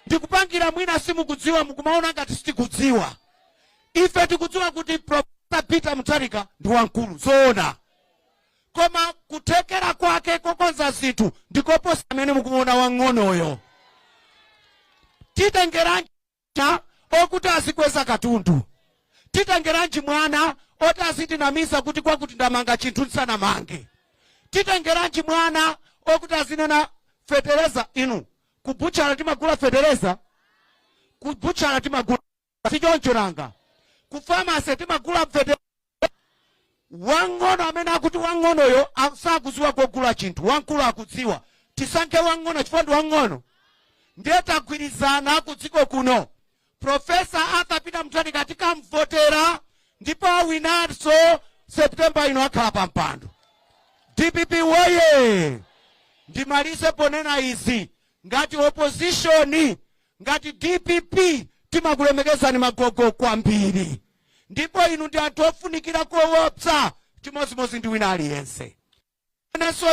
Ndikupangira mwina simukudziwa, mukumaona ngati sitikudziwa. Ife tikudziwa kuti Profesa Peter Mutharika ndi wamkulu, zoona, koma kuthekera kwake kokonza zinthu ndikoposa amene mukuona wang'onoyo. Titengeranji okuti azikweza katundu? Titengeranji mwana oti azitinamiza kuti kwakuti ndamanga chinthu nsanamange? Titengeranji mwana okuti azinena fetereza? Inu, kubuchala timagula fetereza? Kubuchala timagula, sichoncho nanga? Ku pharmacy timagula fetereza? Wang'ono amene akuti wang'onoyo sakudziwa kogula chinthu, wamkulu akudziwa. Tisankhe wang'ono chifukwa ndi wang'ono. Ndiye tagwirizana ku dziko kuno, Professor Arthur Peter Mutharika tikamvotera ndipo awinanso September ino, akhala pa mpando. DPP woye! Ndimalize ponena izi: ngati opposition, ngati DPP, timakulemekezani magogo kwambiri, ndipo inu ndi anthu ofunikira koopsa, chimodzimodzi ndi wina aliyense. Nenso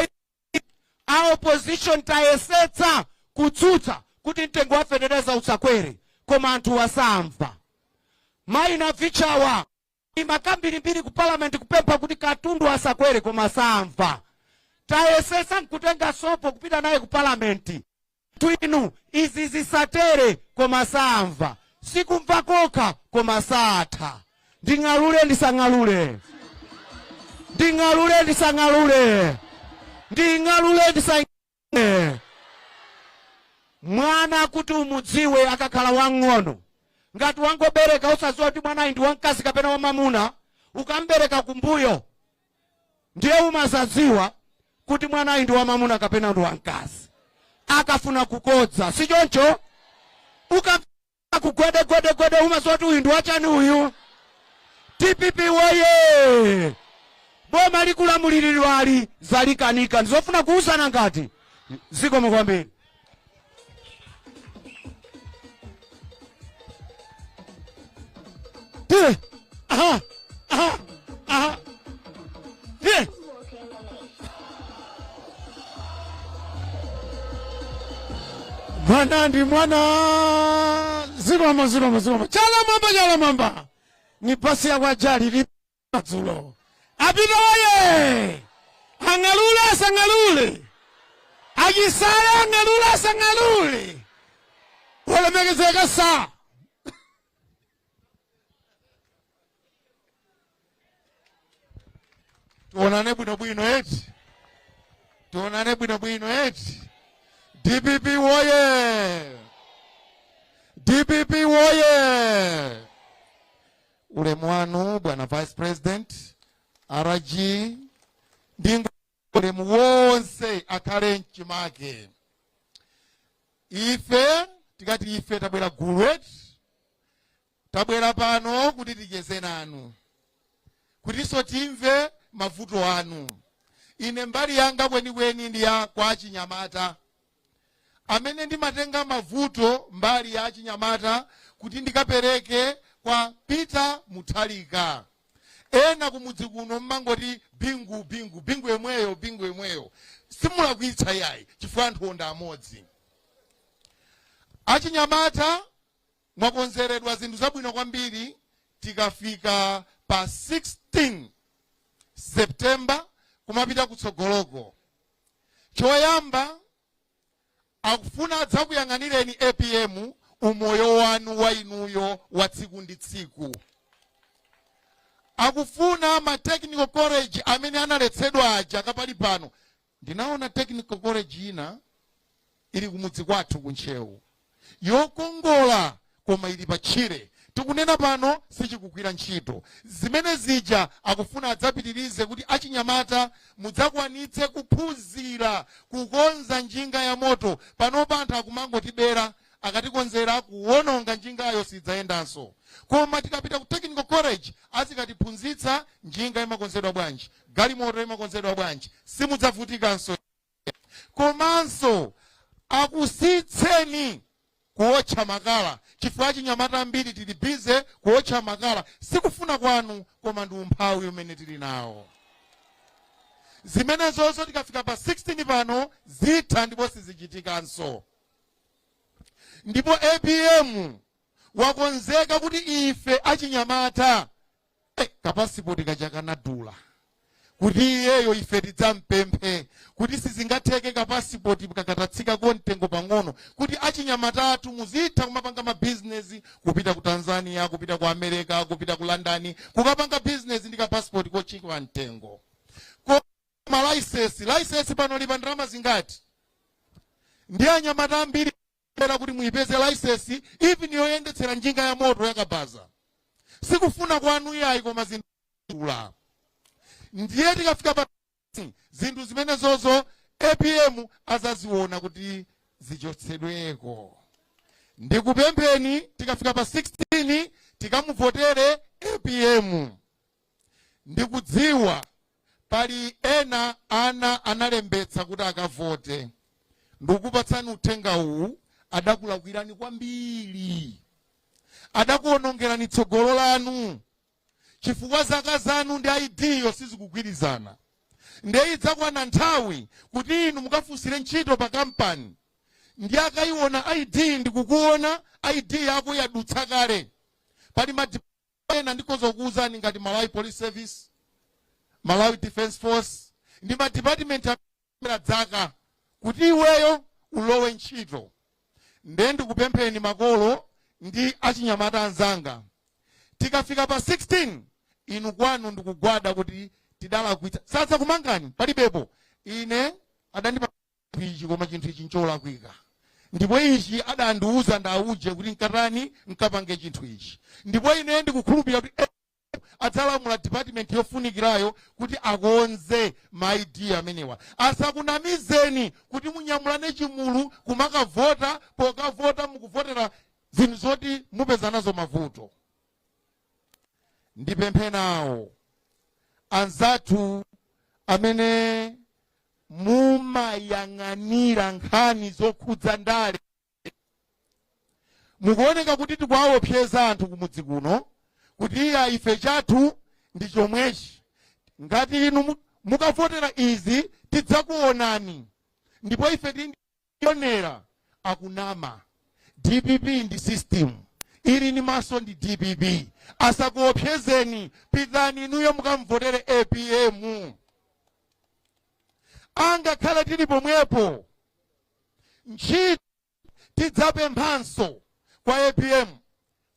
a opposition tayesetsa kutsutsa kuti mtengo wa fetereza usakwere, koma anthu wasamva. Mayi Navichawa makambirimbiri ku parliament kupempha kuti katundu asakwere, koma samva. Tayesetsa nkutenga sopo kupita naye ku parliament, inu izi zisatere, koma samva. Sikumva kokha, koma satha. Nding'alule ndisang'alule? Nding'alule ndisang'alule? Nding'alule ndisang'alule? Mwana kuti umudziwe akakhala wang'ono, ngati wangobereka usadziwa kuti mwanayi ndi wamkazi kapena wamamuna, ukambereka kumbuyo ndiye umazadziwa kuti mwanayi ndi wamamuna kapena ndi wamkazi akafuna kukodza, si choncho? Ukamva kugwede gwede gwede, umadziwa kuti uyu ndi wachani uyu. DPP woye! Boma likulamuliridwali zalikanika, ndizofuna kuuzana ngati zikomo kwambiri. Tiye. Aha. Aha. Aha. Tiye. Mwana ndi mwana. Zikomo, zikomo, zikomo. Chala mwamba, chala mwamba. Ni pasi ya kwajali li madzulo. Apita oye! Ang'alule asang'alule? Achisale ang'alule asang'alule? Olemekezeka sa. Tionane bwinobwino eti, tionane bwinobwino eti. DPP woye! DPP woye! Ulemu wanu bwana Vice President, RG, ndi ulemu wonse akhale mchimake. Ife tikati ife tabwera gulu eti, tabwera pano kuti ticheze nanu, kutinso timve mavuto anu. Ine mbali yanga kwenikweni ndi ya kwa achinyamata, amene ndimatenga mavuto mbali ya achinyamata kuti ndikapereke kwa Peter Mutharika. Ena kumudzi kuno mmangoti Bingu, Bingu, Bingu yemweyo, Bingu yemweyo. Simulakwitsa yayi, chifukwa anthu onda amodzi. Achinyamata mwakonzeredwa zinthu zabwino kwambiri tikafika pa 16 September kumapita kutsogoloko. Choyamba, akufuna adzakuyang'anireni APM umoyo wanu wa inuyo wa tsiku ndi tsiku. Akufuna ma technical college amene analetsedwa aja kapali pano. Ndinaona technical college ina ili kumudzi kwathu kuNtcheu, yokongola, koma ili pa tchire, tikunena pano sichikugwira ntchito. Zimene zija akufuna adzapitirize kuti achinyamata mudzakwanitse kuphunzira kukonza njinga ya moto. Panopa anthu akumangotibera, akatikonzera kuwononga njingayo sidzayendanso. Koma tikapita ku technical college azikatiphunzitsa njinga imakonzedwa bwanji, galimoto imakonzedwa bwanji, simudzavutikanso. Komanso akusiyitseni kuotcha makala, chifukwa achinyamata ambiri tili busy kuotcha makala, sikufuna kwanu koma ndi umphawi umene tili nawo. Zimenezonso tikafika pa 16 pano zitha ndipo sizichitikanso. Ndipo APM wakonzeka kuti ife achinyamata, kapasipoti kaja kanadula, kuti iyeyo ife tidzampemphe kuti sizingatheke kapasipoti kakatatsikako mtengo pang'ono, kuti achinyamata athu muzitha kumapanga mabizinesi, kupita ku Tanzania, kupita ku America, kupita ku London, kukapanga bizinesi ndi kapasipoti kotsika mtengo. Koma license pano lipa ndalama zingati? Ndi anyamata ambiri era kuti muipeze license even yoyendetsera njinga ya moto yakabaza, sikufuna kwanu yayi, koma zinthu. Ndiye tikafika pa zinthu zimenezozo, APM azaziona kuti zichotsedweko. Ndikupempheni, tikafika pa 16 tikamuvotere APM. Ndikudziwa pali ena ana analembetsa kuti akavote. Ndikukupatsani uthenga uwu: adakulakwirani kwambiri, adakuonongerani tsogolo lanu, chifukwa zaka zanu ndi ID yo sizikugwirizana. Ndiye idzakwana nthawi kuti inu mukafunsire ntchito pa kampani, ndi akayiona ID ndikukuona ID yako yadutsa kale. Pali ma ena ndikhoza kukuwuzani ngati Malawi Police Service, Malawi Defence Force, ndi ma department amera dzaka kuti iweyo ulowe ntchito. Ndiye ndikupempheni makolo ndi achinyamata anzanga, tikafika pa 16 inu kwanu ndikugwada kuti tidalakwitsa, sadzakumangani, palibepo. Ine adandipa ichi, koma chinthu ichi ncholakwika, ndipo ichi adandiuza ndauje kuti nkatani, nkapange chinthu ichi. Ndipo ine ndikukhulupirira kuti adzalamula department yofunikirayo kuti akonze ma ID amenewa. Asakunamizeni kuti munyamulane chimulu kumakavota. Pokavota mukuvotera zinthu zoti mupeza nazo mavuto. Ndipemphe nawo anzathu amene mumayang'anira nkhani zokhudza ndale, mukuoneka kuti tikuwaopseza anthu kumudzi kuno kuti iya, ife chathu ndi chomwechi, ngati inu mukavotera izi tidzakuonani. Ndipo ife tindionera akunama. DPP ndi system ili ni maso ndi DPP. Asakuopsezeni, pitani inuyo mukamvotere APM. Angakhale tili pomwepo, ntchito tidzapemphanso kwa APM.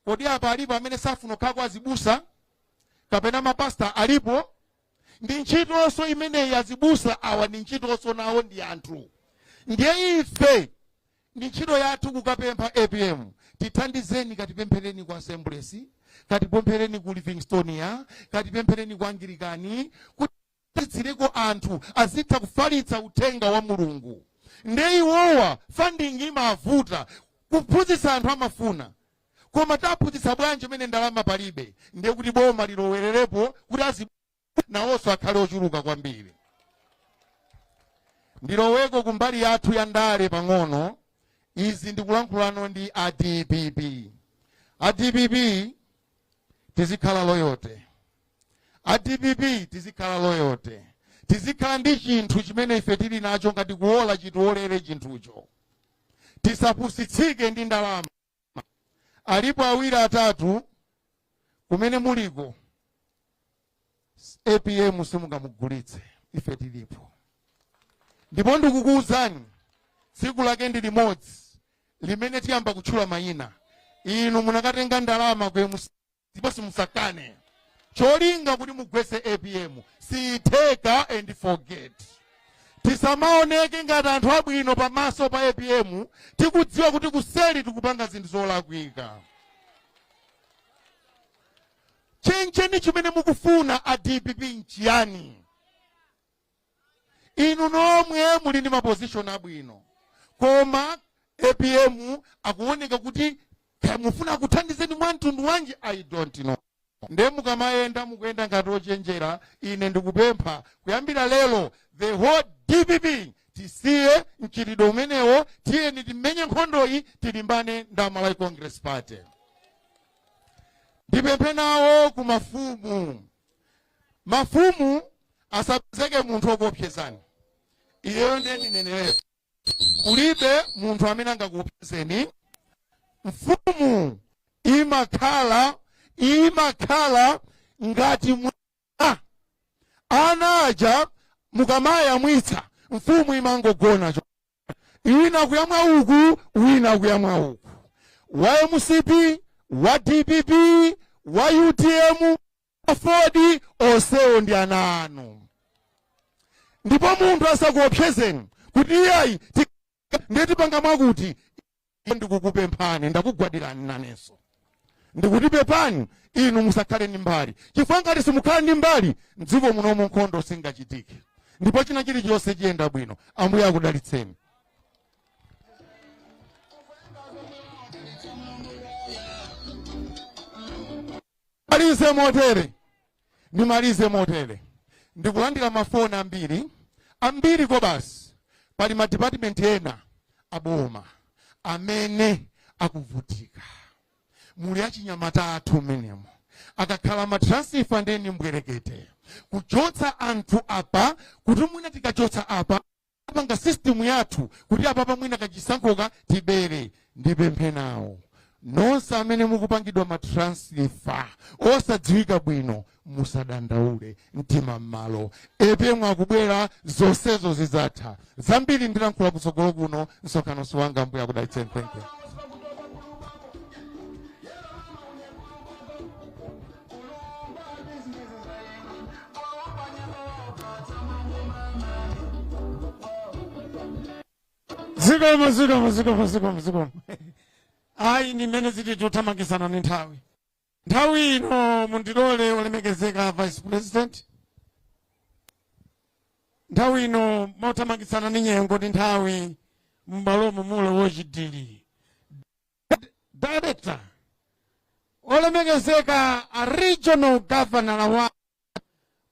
Kodi apa alipo amene safuna kukhala kwa azibusa kapena mapasta? Alipo? Ndi ntchitonso imeneyi. Azibusa awa ndi ntchitonso nawo, ndi anthu. Ndiye ife ndi ntchito yathu kukapempha APM, tithandizeni, katipemphereni ku Assemblies, katipemphereni ku Livingstonia, katipemphereni ku Anglikani, kuti titsireko anthu azitha kufalitsa uthenga wa Mulungu. Ndiye iwowa funding imavuta. Kuphunzitsa anthu amafuna, koma taphunzitsa bwanji imene ndalama palibe? Ndiye kuti boma lilowererepo kuti azi nawonso akhale ochuluka kwambiri. Ndiloweko kumbali yathu ya ndale pang'ono. Izi ndikulankhulano ndi a DPP. A DPP, tizikhala loyalty. A DPP, tizikhala loyalty, tizikhala ndi chinthu chimene ife tili nacho. Ngati kuola, chitiolere chinthucho. Tisapusitsike ndi ndalama. Alipo awiri atatu kumene muliko, APM simungamugulitse, ife tilipo. Ndipo ndikukuwuzani, tsiku lake ndi limodzi limene tiyamba kutchula mayina. Inu munakatenga ndalama ku MC ndipo simusakane cholinga kuti mugwetse APM, siyitheka and forget. Tisamaoneke ngati anthu abwino pamaso pa APM, tikudziwa kuti kuseli tikupanga zinthu zolakwika. Chencheni chimene mukufuna a DPP nchiyani? Inu nomwe muli ndi ma position abwino, koma APM akuoneka kuti kaya mufuna kuthandizeni mwa mtundu wanji, I don't know. Ndiye mukamayenda, mukuyenda ngati ochenjera. Ine ndikupempha, kuyambira lero the whole DPP tisiye mchitidwe umenewo. Tiyeni timenye nkhondoyi, tilimbane ndi Malawi Congress Party. Ndipemphe nawo ku mafumu. Mafumu, asapezeke munthu wokuopsezani. Iyeyo ndiye ndinenerepo, kulibe munthu amene angakuopsezeni. Mfumu imakhala ngati mwa ana aja mukamayamwitsa, mfumu imangogona, wina kuyamwa uku, wina kuyamwa uku. Wa MCP, wa DPP, wa UTM, Ford, onsewo ndi ana anu. Ndipo munthu asakuopsezeni kuti iyayi, ndiye tipanga mwakuti. Ndikukupemphani, ndakugwadirani nanenso. Ndikuti pepani, inu musakhale ndi mbali, chifukwa ngati simukhala ndi mbali, mdziko munomu nkhondo singachitike ndipo china chilichonse chiyenda bwino. Ambuye akudalitseni. Malize motere, ndimalize motere. Ndikulandira mafoni ambiri ambiri kobasi. Pali madipatimenti ena aboma amene akuvutika, muli achinyamata athu menemo akakhala matransfer ndeni mbwerekete kuchotsa anthu apa, kuti mwina tikachotsa apa panga system yathu kuti apapa mwina kachisankhoka tibere. Ndipemphe nawo nonse amene mukupangidwa matransfer osadziwika bwino, musadandaule, mtima m'malo. APM akubwera, zonsezo zizatha. Zambiri ndilankhula kutsogolo kuno. Msonkhano si wanga. Ambuye akudalitseni. Thank you. Zikomo, zikomo, zikomo, zikomo, zikomo. Ayi, ni mmene ziti, tothamangitsana ndi nthawi. Nthawi ino mundilole, olemekezeka Vice President, nthawi ino mothamangitsana ndi nyengo ndi nthawi, m'bwalomo mulo wochidili director, olemekezeka a Regional Governor wa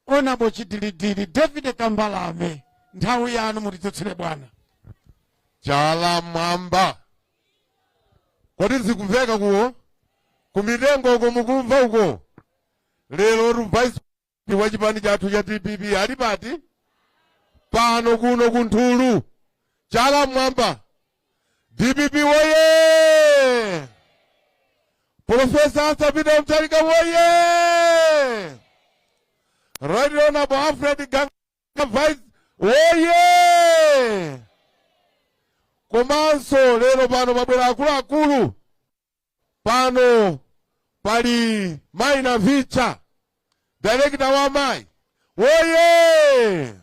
Honorable Chidilidili David Kambalame, nthawi yanu, mutidzutsire bwana. Chala mwamba. Kodi zikumveka kuwo kumitengo uko? Mukumva uko? Lero tu vice wa chipani chathu cha DPP ali pati pano kuno kunthulu. Chala mwamba. DPP woye! Professor Arthur Peter Mutharika woye! Right Honorable Alfred Gangata Vice woye! Komanso lero pano pabwera akuluakulu. Pano pali Mayi Navicha, director wa mayi woye!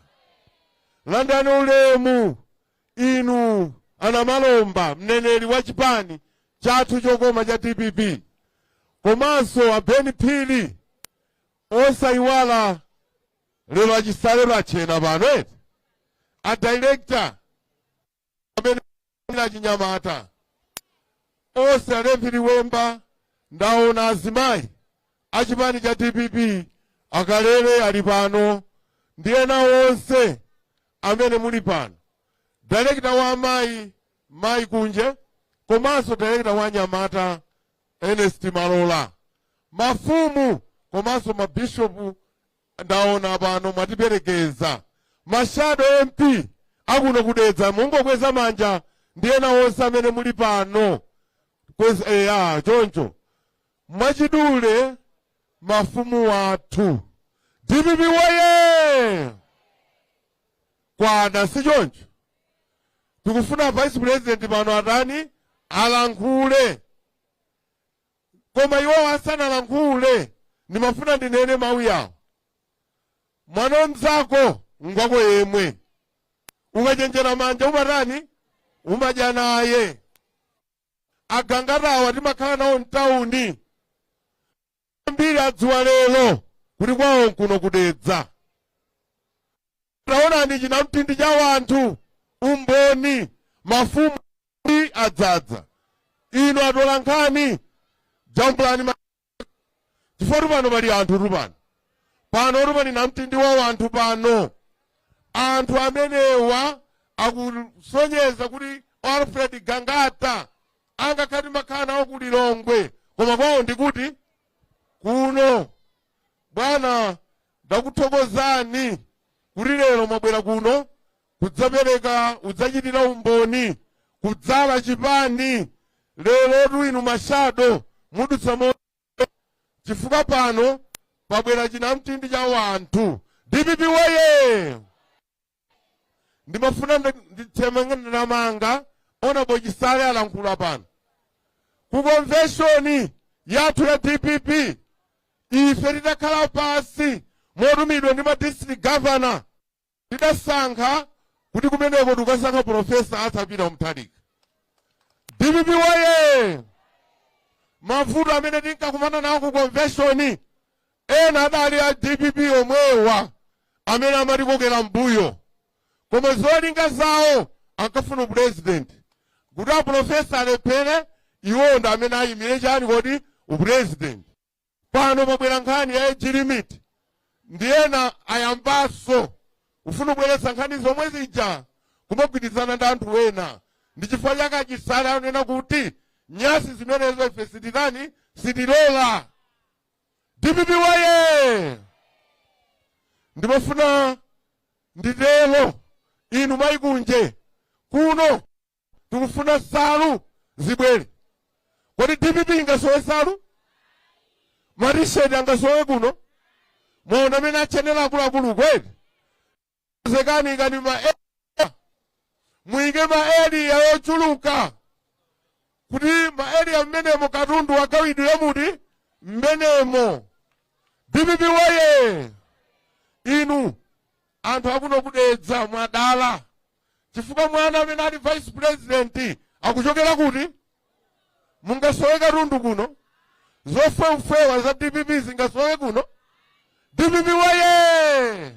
Landani ulemu inu anamalomba, mneneri wa chipani chathu chokoma cha DPP, komanso abeni Phiri. Osayiwala lero achisale achena pano eti, a director amene achinyamata onse, alevili wemba. Ndaona azimayi achipani cha DPP akalele ali pano ndi ena onse amene muli pano, director wa amayi Mayi Kunje, komanso director wa anyamata Ernest Malola, mafumu komanso mabishopu ndaona pano mwatiperekeza, mashadow MP akuno kudedza, mungokweza manja, ndi ena onse amene muli pano. Kweza eya choncho. Mwachidule, mafumu athu, DPP woye! Kwana, si choncho? Tikufuna Vice President pano atani? Alankhule. Koma iwowo asanalankhule, ndimafuna ndinene mawu yawo: mwana mzako ngwako yemwe, ukachenjera manja umatani? Umadya naye. Agangatawa timakhala nawo mtawuni ambiri, adziwa lero kuti kwawo nkuno kudedza. Taonani chinamtindi cha wanthu, umboni mafumu adzadza. Inu atola nkhani, jambulani chifukwa pano pali anthu tupano, pano tupani namtindi wa wanthu pano. Anthu amenewa akusonyeza kuti Alfred Gangata angakhati makhala nawo ku Lilongwe, koma kwawo ndikuti kuno. Bwana, ndakuthokozani kuti lero mwabwera kuno kudzapereka, udzachitira umboni kudzala chipani. Lerotu inu mashadow mudutsa mo, chifukwa pano pabwera chinamtindi cha wanthu. DPP woye! Ndimafuna nditsemangandamanga Honorable Chisale alankhula pano ku convention yathu ya DPP. Ife titakhala pasi motumidwa ndi ma district governor, tidasankha kuti kumeneko tikukasankha Professor Arthur Peter Mutharika. DPP woye! Mavuto amene tinkakumana nawo ku convention, ena adali a DPP omwewa amene amatikokera mbuyo, koma zolinga zawo ankafuna upresident, kuti aprofesa alephere, iwo ndi amene ayimire chani kodi? Upresident. Pano pabwera nkhani ya age limit, ndiyena ayambanso kufuna kubweretsa nkhani zomwe zija, kumagwirizana ndi anthu ena. Ndi chifukwa chake Achisale anena kuti nyasi zimenezo ife sititani, sitilola. DPP waye! Ndimafuna nditero, inu mayikunje kuno tikufuna nsalu zibwere. Kodi DPP ingasowe nsalu? Matisheti angasowe kuno? Mwaona amene achenera akuluakulu kweli? Zekani ikani ma muyike ma area yochuluka, kuti ma area mmenemo katundu agawidwe muti mmenemo. DPP waye! Inu anthu akuno kudedza mwadala, chifukwa mwana amene ali vice president akuchokera kuti? Mungasowe katundu kuno? Zofewafewa za DPP zingasowe kuno? DPP waye!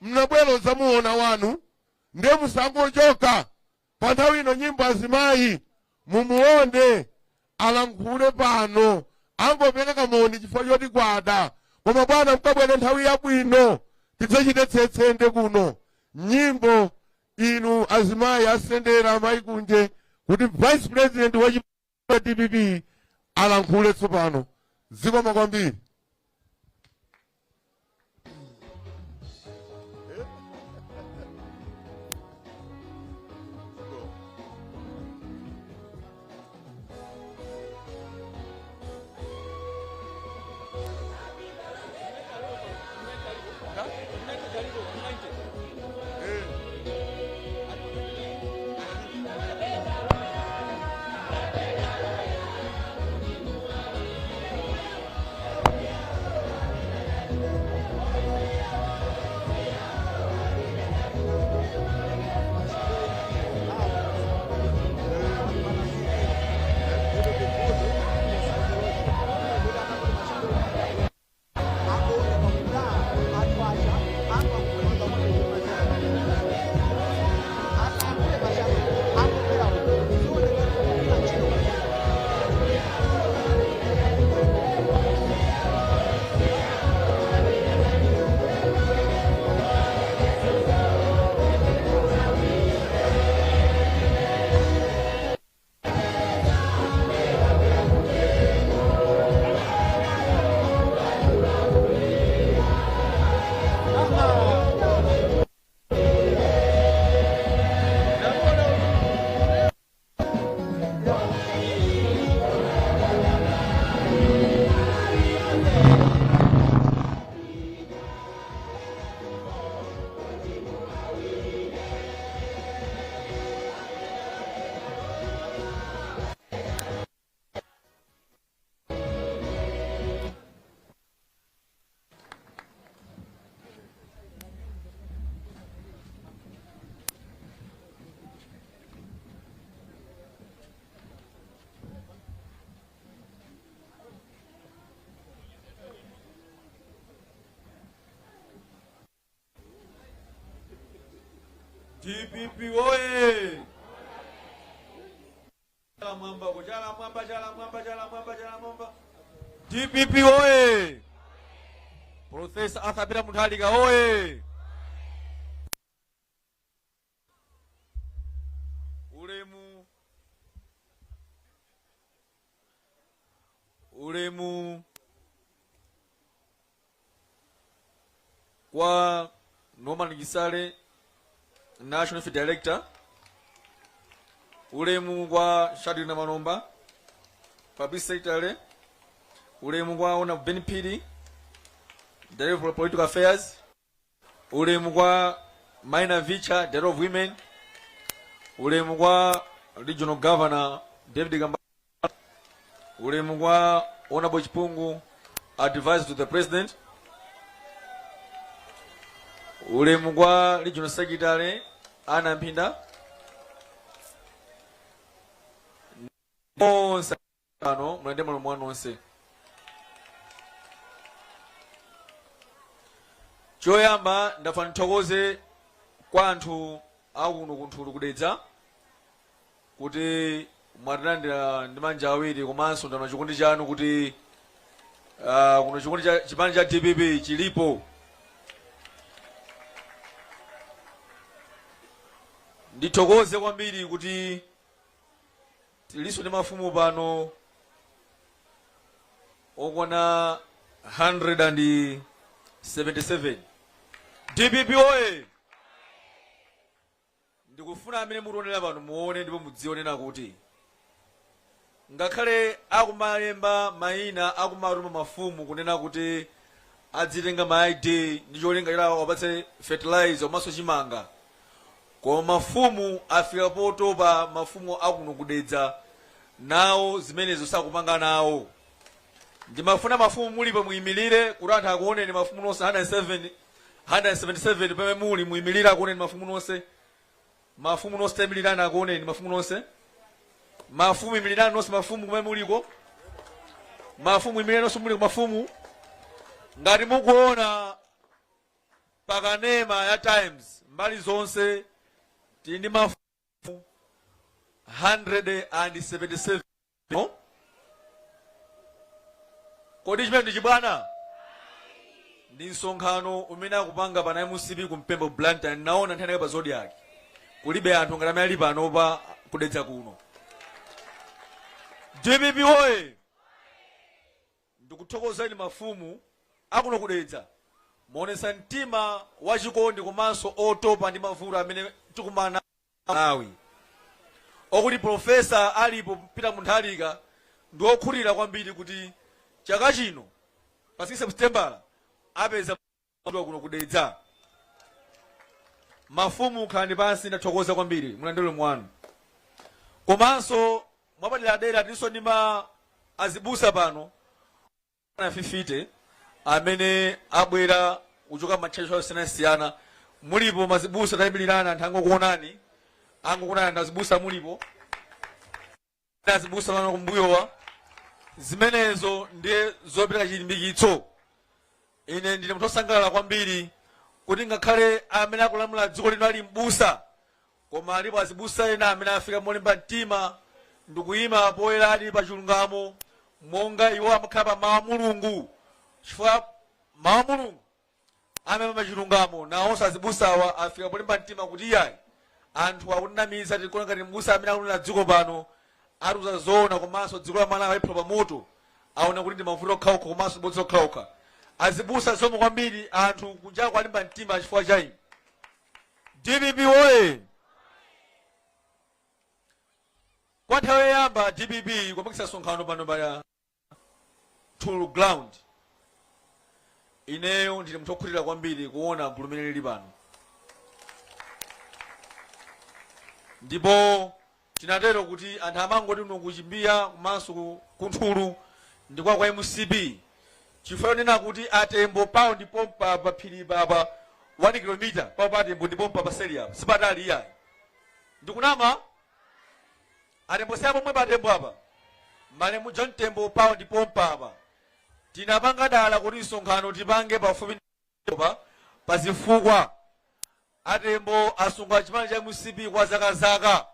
Mnabwero zamuona wanu, ndiye musangochoka pa nthawi ino. Nyimbo azimayi mumuone alankhule pano, angopereka moni chifukwa choti kwada, koma bwana mkabwere nthawi yabwino tidzachite tsetsende kuno. Nyimbo inu azimayi asendera amayi kunje, kuti vice president wa DPP alankhule tsopano. Zikomo kwambiri. DPP oye! Chala mwamba ko, chala mwamba, chala mwamba, chala mwamba, chala mwamba. DPP oye! Professor Arthur Peter Mutharika oye! Ulemu, ulemu kwa Norman Chisale, National Youth Director. Ulemu kwa Shadric Namalomba, Publicity Secretary. Ulemu kwa Honorable Ben Phiri, Director of Political Affairs. Ulemu kwa Maina Vicha, Director of Women. Ulemu kwa Regional Governor David Kambala. Ulemu kwa Honorable Chipungu, Advisor to the President. Ulemu kwa Regional Secretary Anna Mpinda. Onse Pano mulandire malemu anu onse. Choyamba ndafuna ndithokoze kwa anthu akuno ku Nthulu ku Dedza kuti mwatilandira ndi manja awiri, komanso ndaona chikondi chanu kuti kuno chikondi cha chipani cha DPP chilipo. Ndithokoze kwambiri kuti tilinso ndi mafumu pano okwana 177. DPP oye! Ndikufuna amene mukutionera pano muone ndipo mudzionera kuti ngakhale akumalemba mayina, akumatuma mafumu kunena kuti adzitenga ma ID ndi cholinga choti awapatse fertilizer komanso chimanga, koma mafumu afika potopa. Mafumu akuno ku Dedza nawo zimenezo sakupanga nawo. Ndimafuna mafumu mulipo muyimirire kuti anthu akuoneni. Mafumu nonse 107, 177 pamene muli, muyimirire akuoneni mafumu nonse. Mafumu nonse tayimirirani akuoneni mafumu nonse. Mafumu imirirani nonse, mafumu kumene muliko. Mafumu imirirani nonse muliko mafumu. Ngati mukuona pakanema ya Times mbali zonse tili ndi mafumu 177. Kodi chimene ndi chibwana? Ndi msonkhano umene akupanga pana MCP ku Mpembo, Blantyre. Naona nthawi pa Zodiak kulibe anthu ngati amene ali pano pa ku Dedza kuno. DPP oye! Ndikuthokozeni mafumu akuno ku Dedza, muonesa mtima wachikondi komanso otopa ndi mavuto amene tikumana Malawi, okuti Professor alipo Peter Mutharika ndi okhutira kwambiri kuti chaka chino pa 6 September apeza kuno ku Dedza. Mafumu khalani pansi, ndathokoza kwambiri, mulandire ulemu wanu. Komanso mwapaderadera tilinso ndi ma azibusa pano na 50 amene abwera kuchoka matchalitchi osiyanasiyana. Mulipo mazibusa? Tayimirirani anthu angokuonani, angokuonani anthu. Azibusa mulipo? Azibusa pano kumbuyowa. Zimenezo ndiye zopereka chilimbikitso. Ine ndine munthu wosangalala kwambiri kuti ngakhale amene akulamula dziko lino ali mbusa, koma alipo azibusa ena amene afika molimba mtima ndikuyima poyeradi pa chilungamo, monga iwo amakhala pa mawu a Mulungu, chifukwa mawu a Mulungu amayima pa chilungamo. Nawonso azibusawa afika polimba mtima kuti iyayi, anthu akutinamiza, tikuona ngati mbusa amene akulamula dziko pano atiuza zoona, komanso dziko la Malawi aliphula pa moto, aona kuti ndi mavuto okhaokha komanso bodza okhaokha. Azibusa, zikomo kwambiri. Anthu kunjako alimba mtima chifukwa cha inu. DPP woye! Kwa nthawi yoyamba DPP kupangisa msonkhano pano pa Nthulu ground. Ineyo ndili munthu wokhutira kwambiri kuona gulu limene lili pano, ndipo tinatero kuti anthu amangoti kuno kuchimbiya komanso ku Nthulu ndi kwa MCP, chifukwa chonena kuti atembo pawo ndi pompa pa phiri papa, 1 kilomita pawo pa atembo ndi pompa paseli apa, sipatali iyayi. Ndikunama? Atembo si apomwe pa atembo apa, malemu John Tembo pawo ndi pompa apa. Tinapanga dala kuti msonkhano tipange pafupi pa pazifukwa atembo asunga chipani cha MCP kwa zakazaka.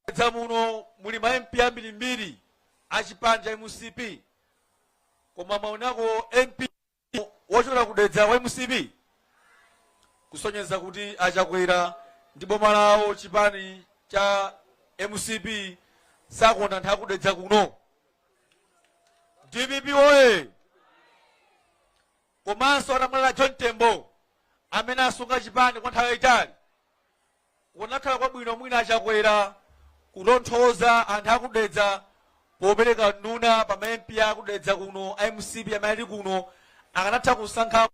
Dedza muno muli ma MP ambirimbiri a chipani cha MCP, koma mwaonako MP wochokera ku Dedza wa MCP? Kusonyeza kuti achakwera ndi boma lawo, chipani cha MCP, sakonda anthu aku Dedza kuno. DPP oye! Komanso atamwalira John Tembo amene asunga chipani kwa nthawi yayitali, kunakhala kwabwino mwina achakwera kutonthoza anthu akudedza popereka nduna pa ma MP akudedza kuno a MCP amene ali kuno. Akanatha kusankha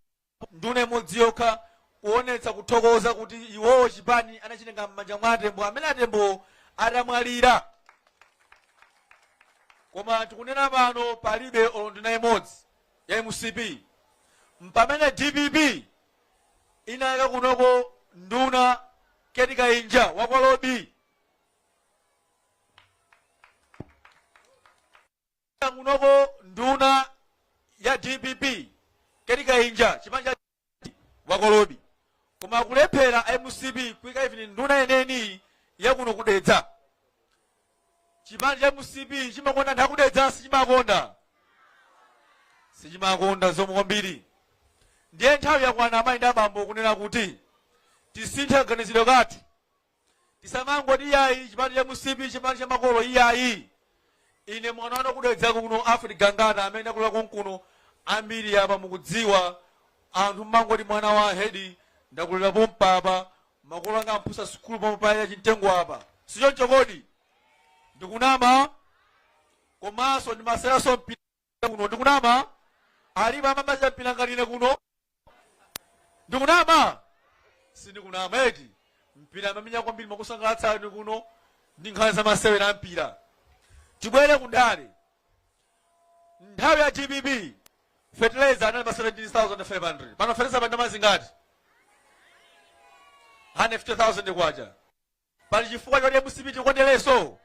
nduna imodzi yokha kuonetsa kuthokoza kuti iwowo chipani anachitenga m'manja mwa atembo amene atembo atamwalira, koma tikunena pano palibe olo nduna imodzi ya MCP, mpamene DPP inayika kunoko nduna Ken Kainja wa kwa Lobi. Kunoko nduna ya DPP Ken Kainja, chipani cha wakolobi, koma kulephera MCP kuika even nduna yeneni yakuno kudedza. Chipani cha MCP chimakonda anthu akudedza? Sichimakonda, sichimakonda zomwe kwambiri. Ndiye nthawi yakwana, amayi ndi abambo, kunena kuti tisinthe kaganizidwe kathu. Tisamangoti iyayi, chipani cha MCP, chipani cha makolo, iyayi. Ine mwana wanu kudedza kuno, Alfred Gangata, amene akulira konkuno, ambiri apa mukudziwa. Anthu mmangoti mwana wa head. Ndakulira pompapa, makolo anga amphunzitsa sukulu pomwe chimtengo apa, sichoncho kodi? Ndikunama? Komanso ndimaseranso mpira kuno, ndikunama? Alipo amamaza mpira ngati ine kuno? Ndikunama? Sindikunama eti? Mpira amamenya kwambiri, makusangalatsani kuno ndi nkhani za masewera a mpira. Tibwere kundale. Nthawi ya DPP fertilizer anali pa 17,500. Pano fertilizer pa ndalama zingati? 150,000 kwacha. Pali chifukwa choti MCP tikondereso?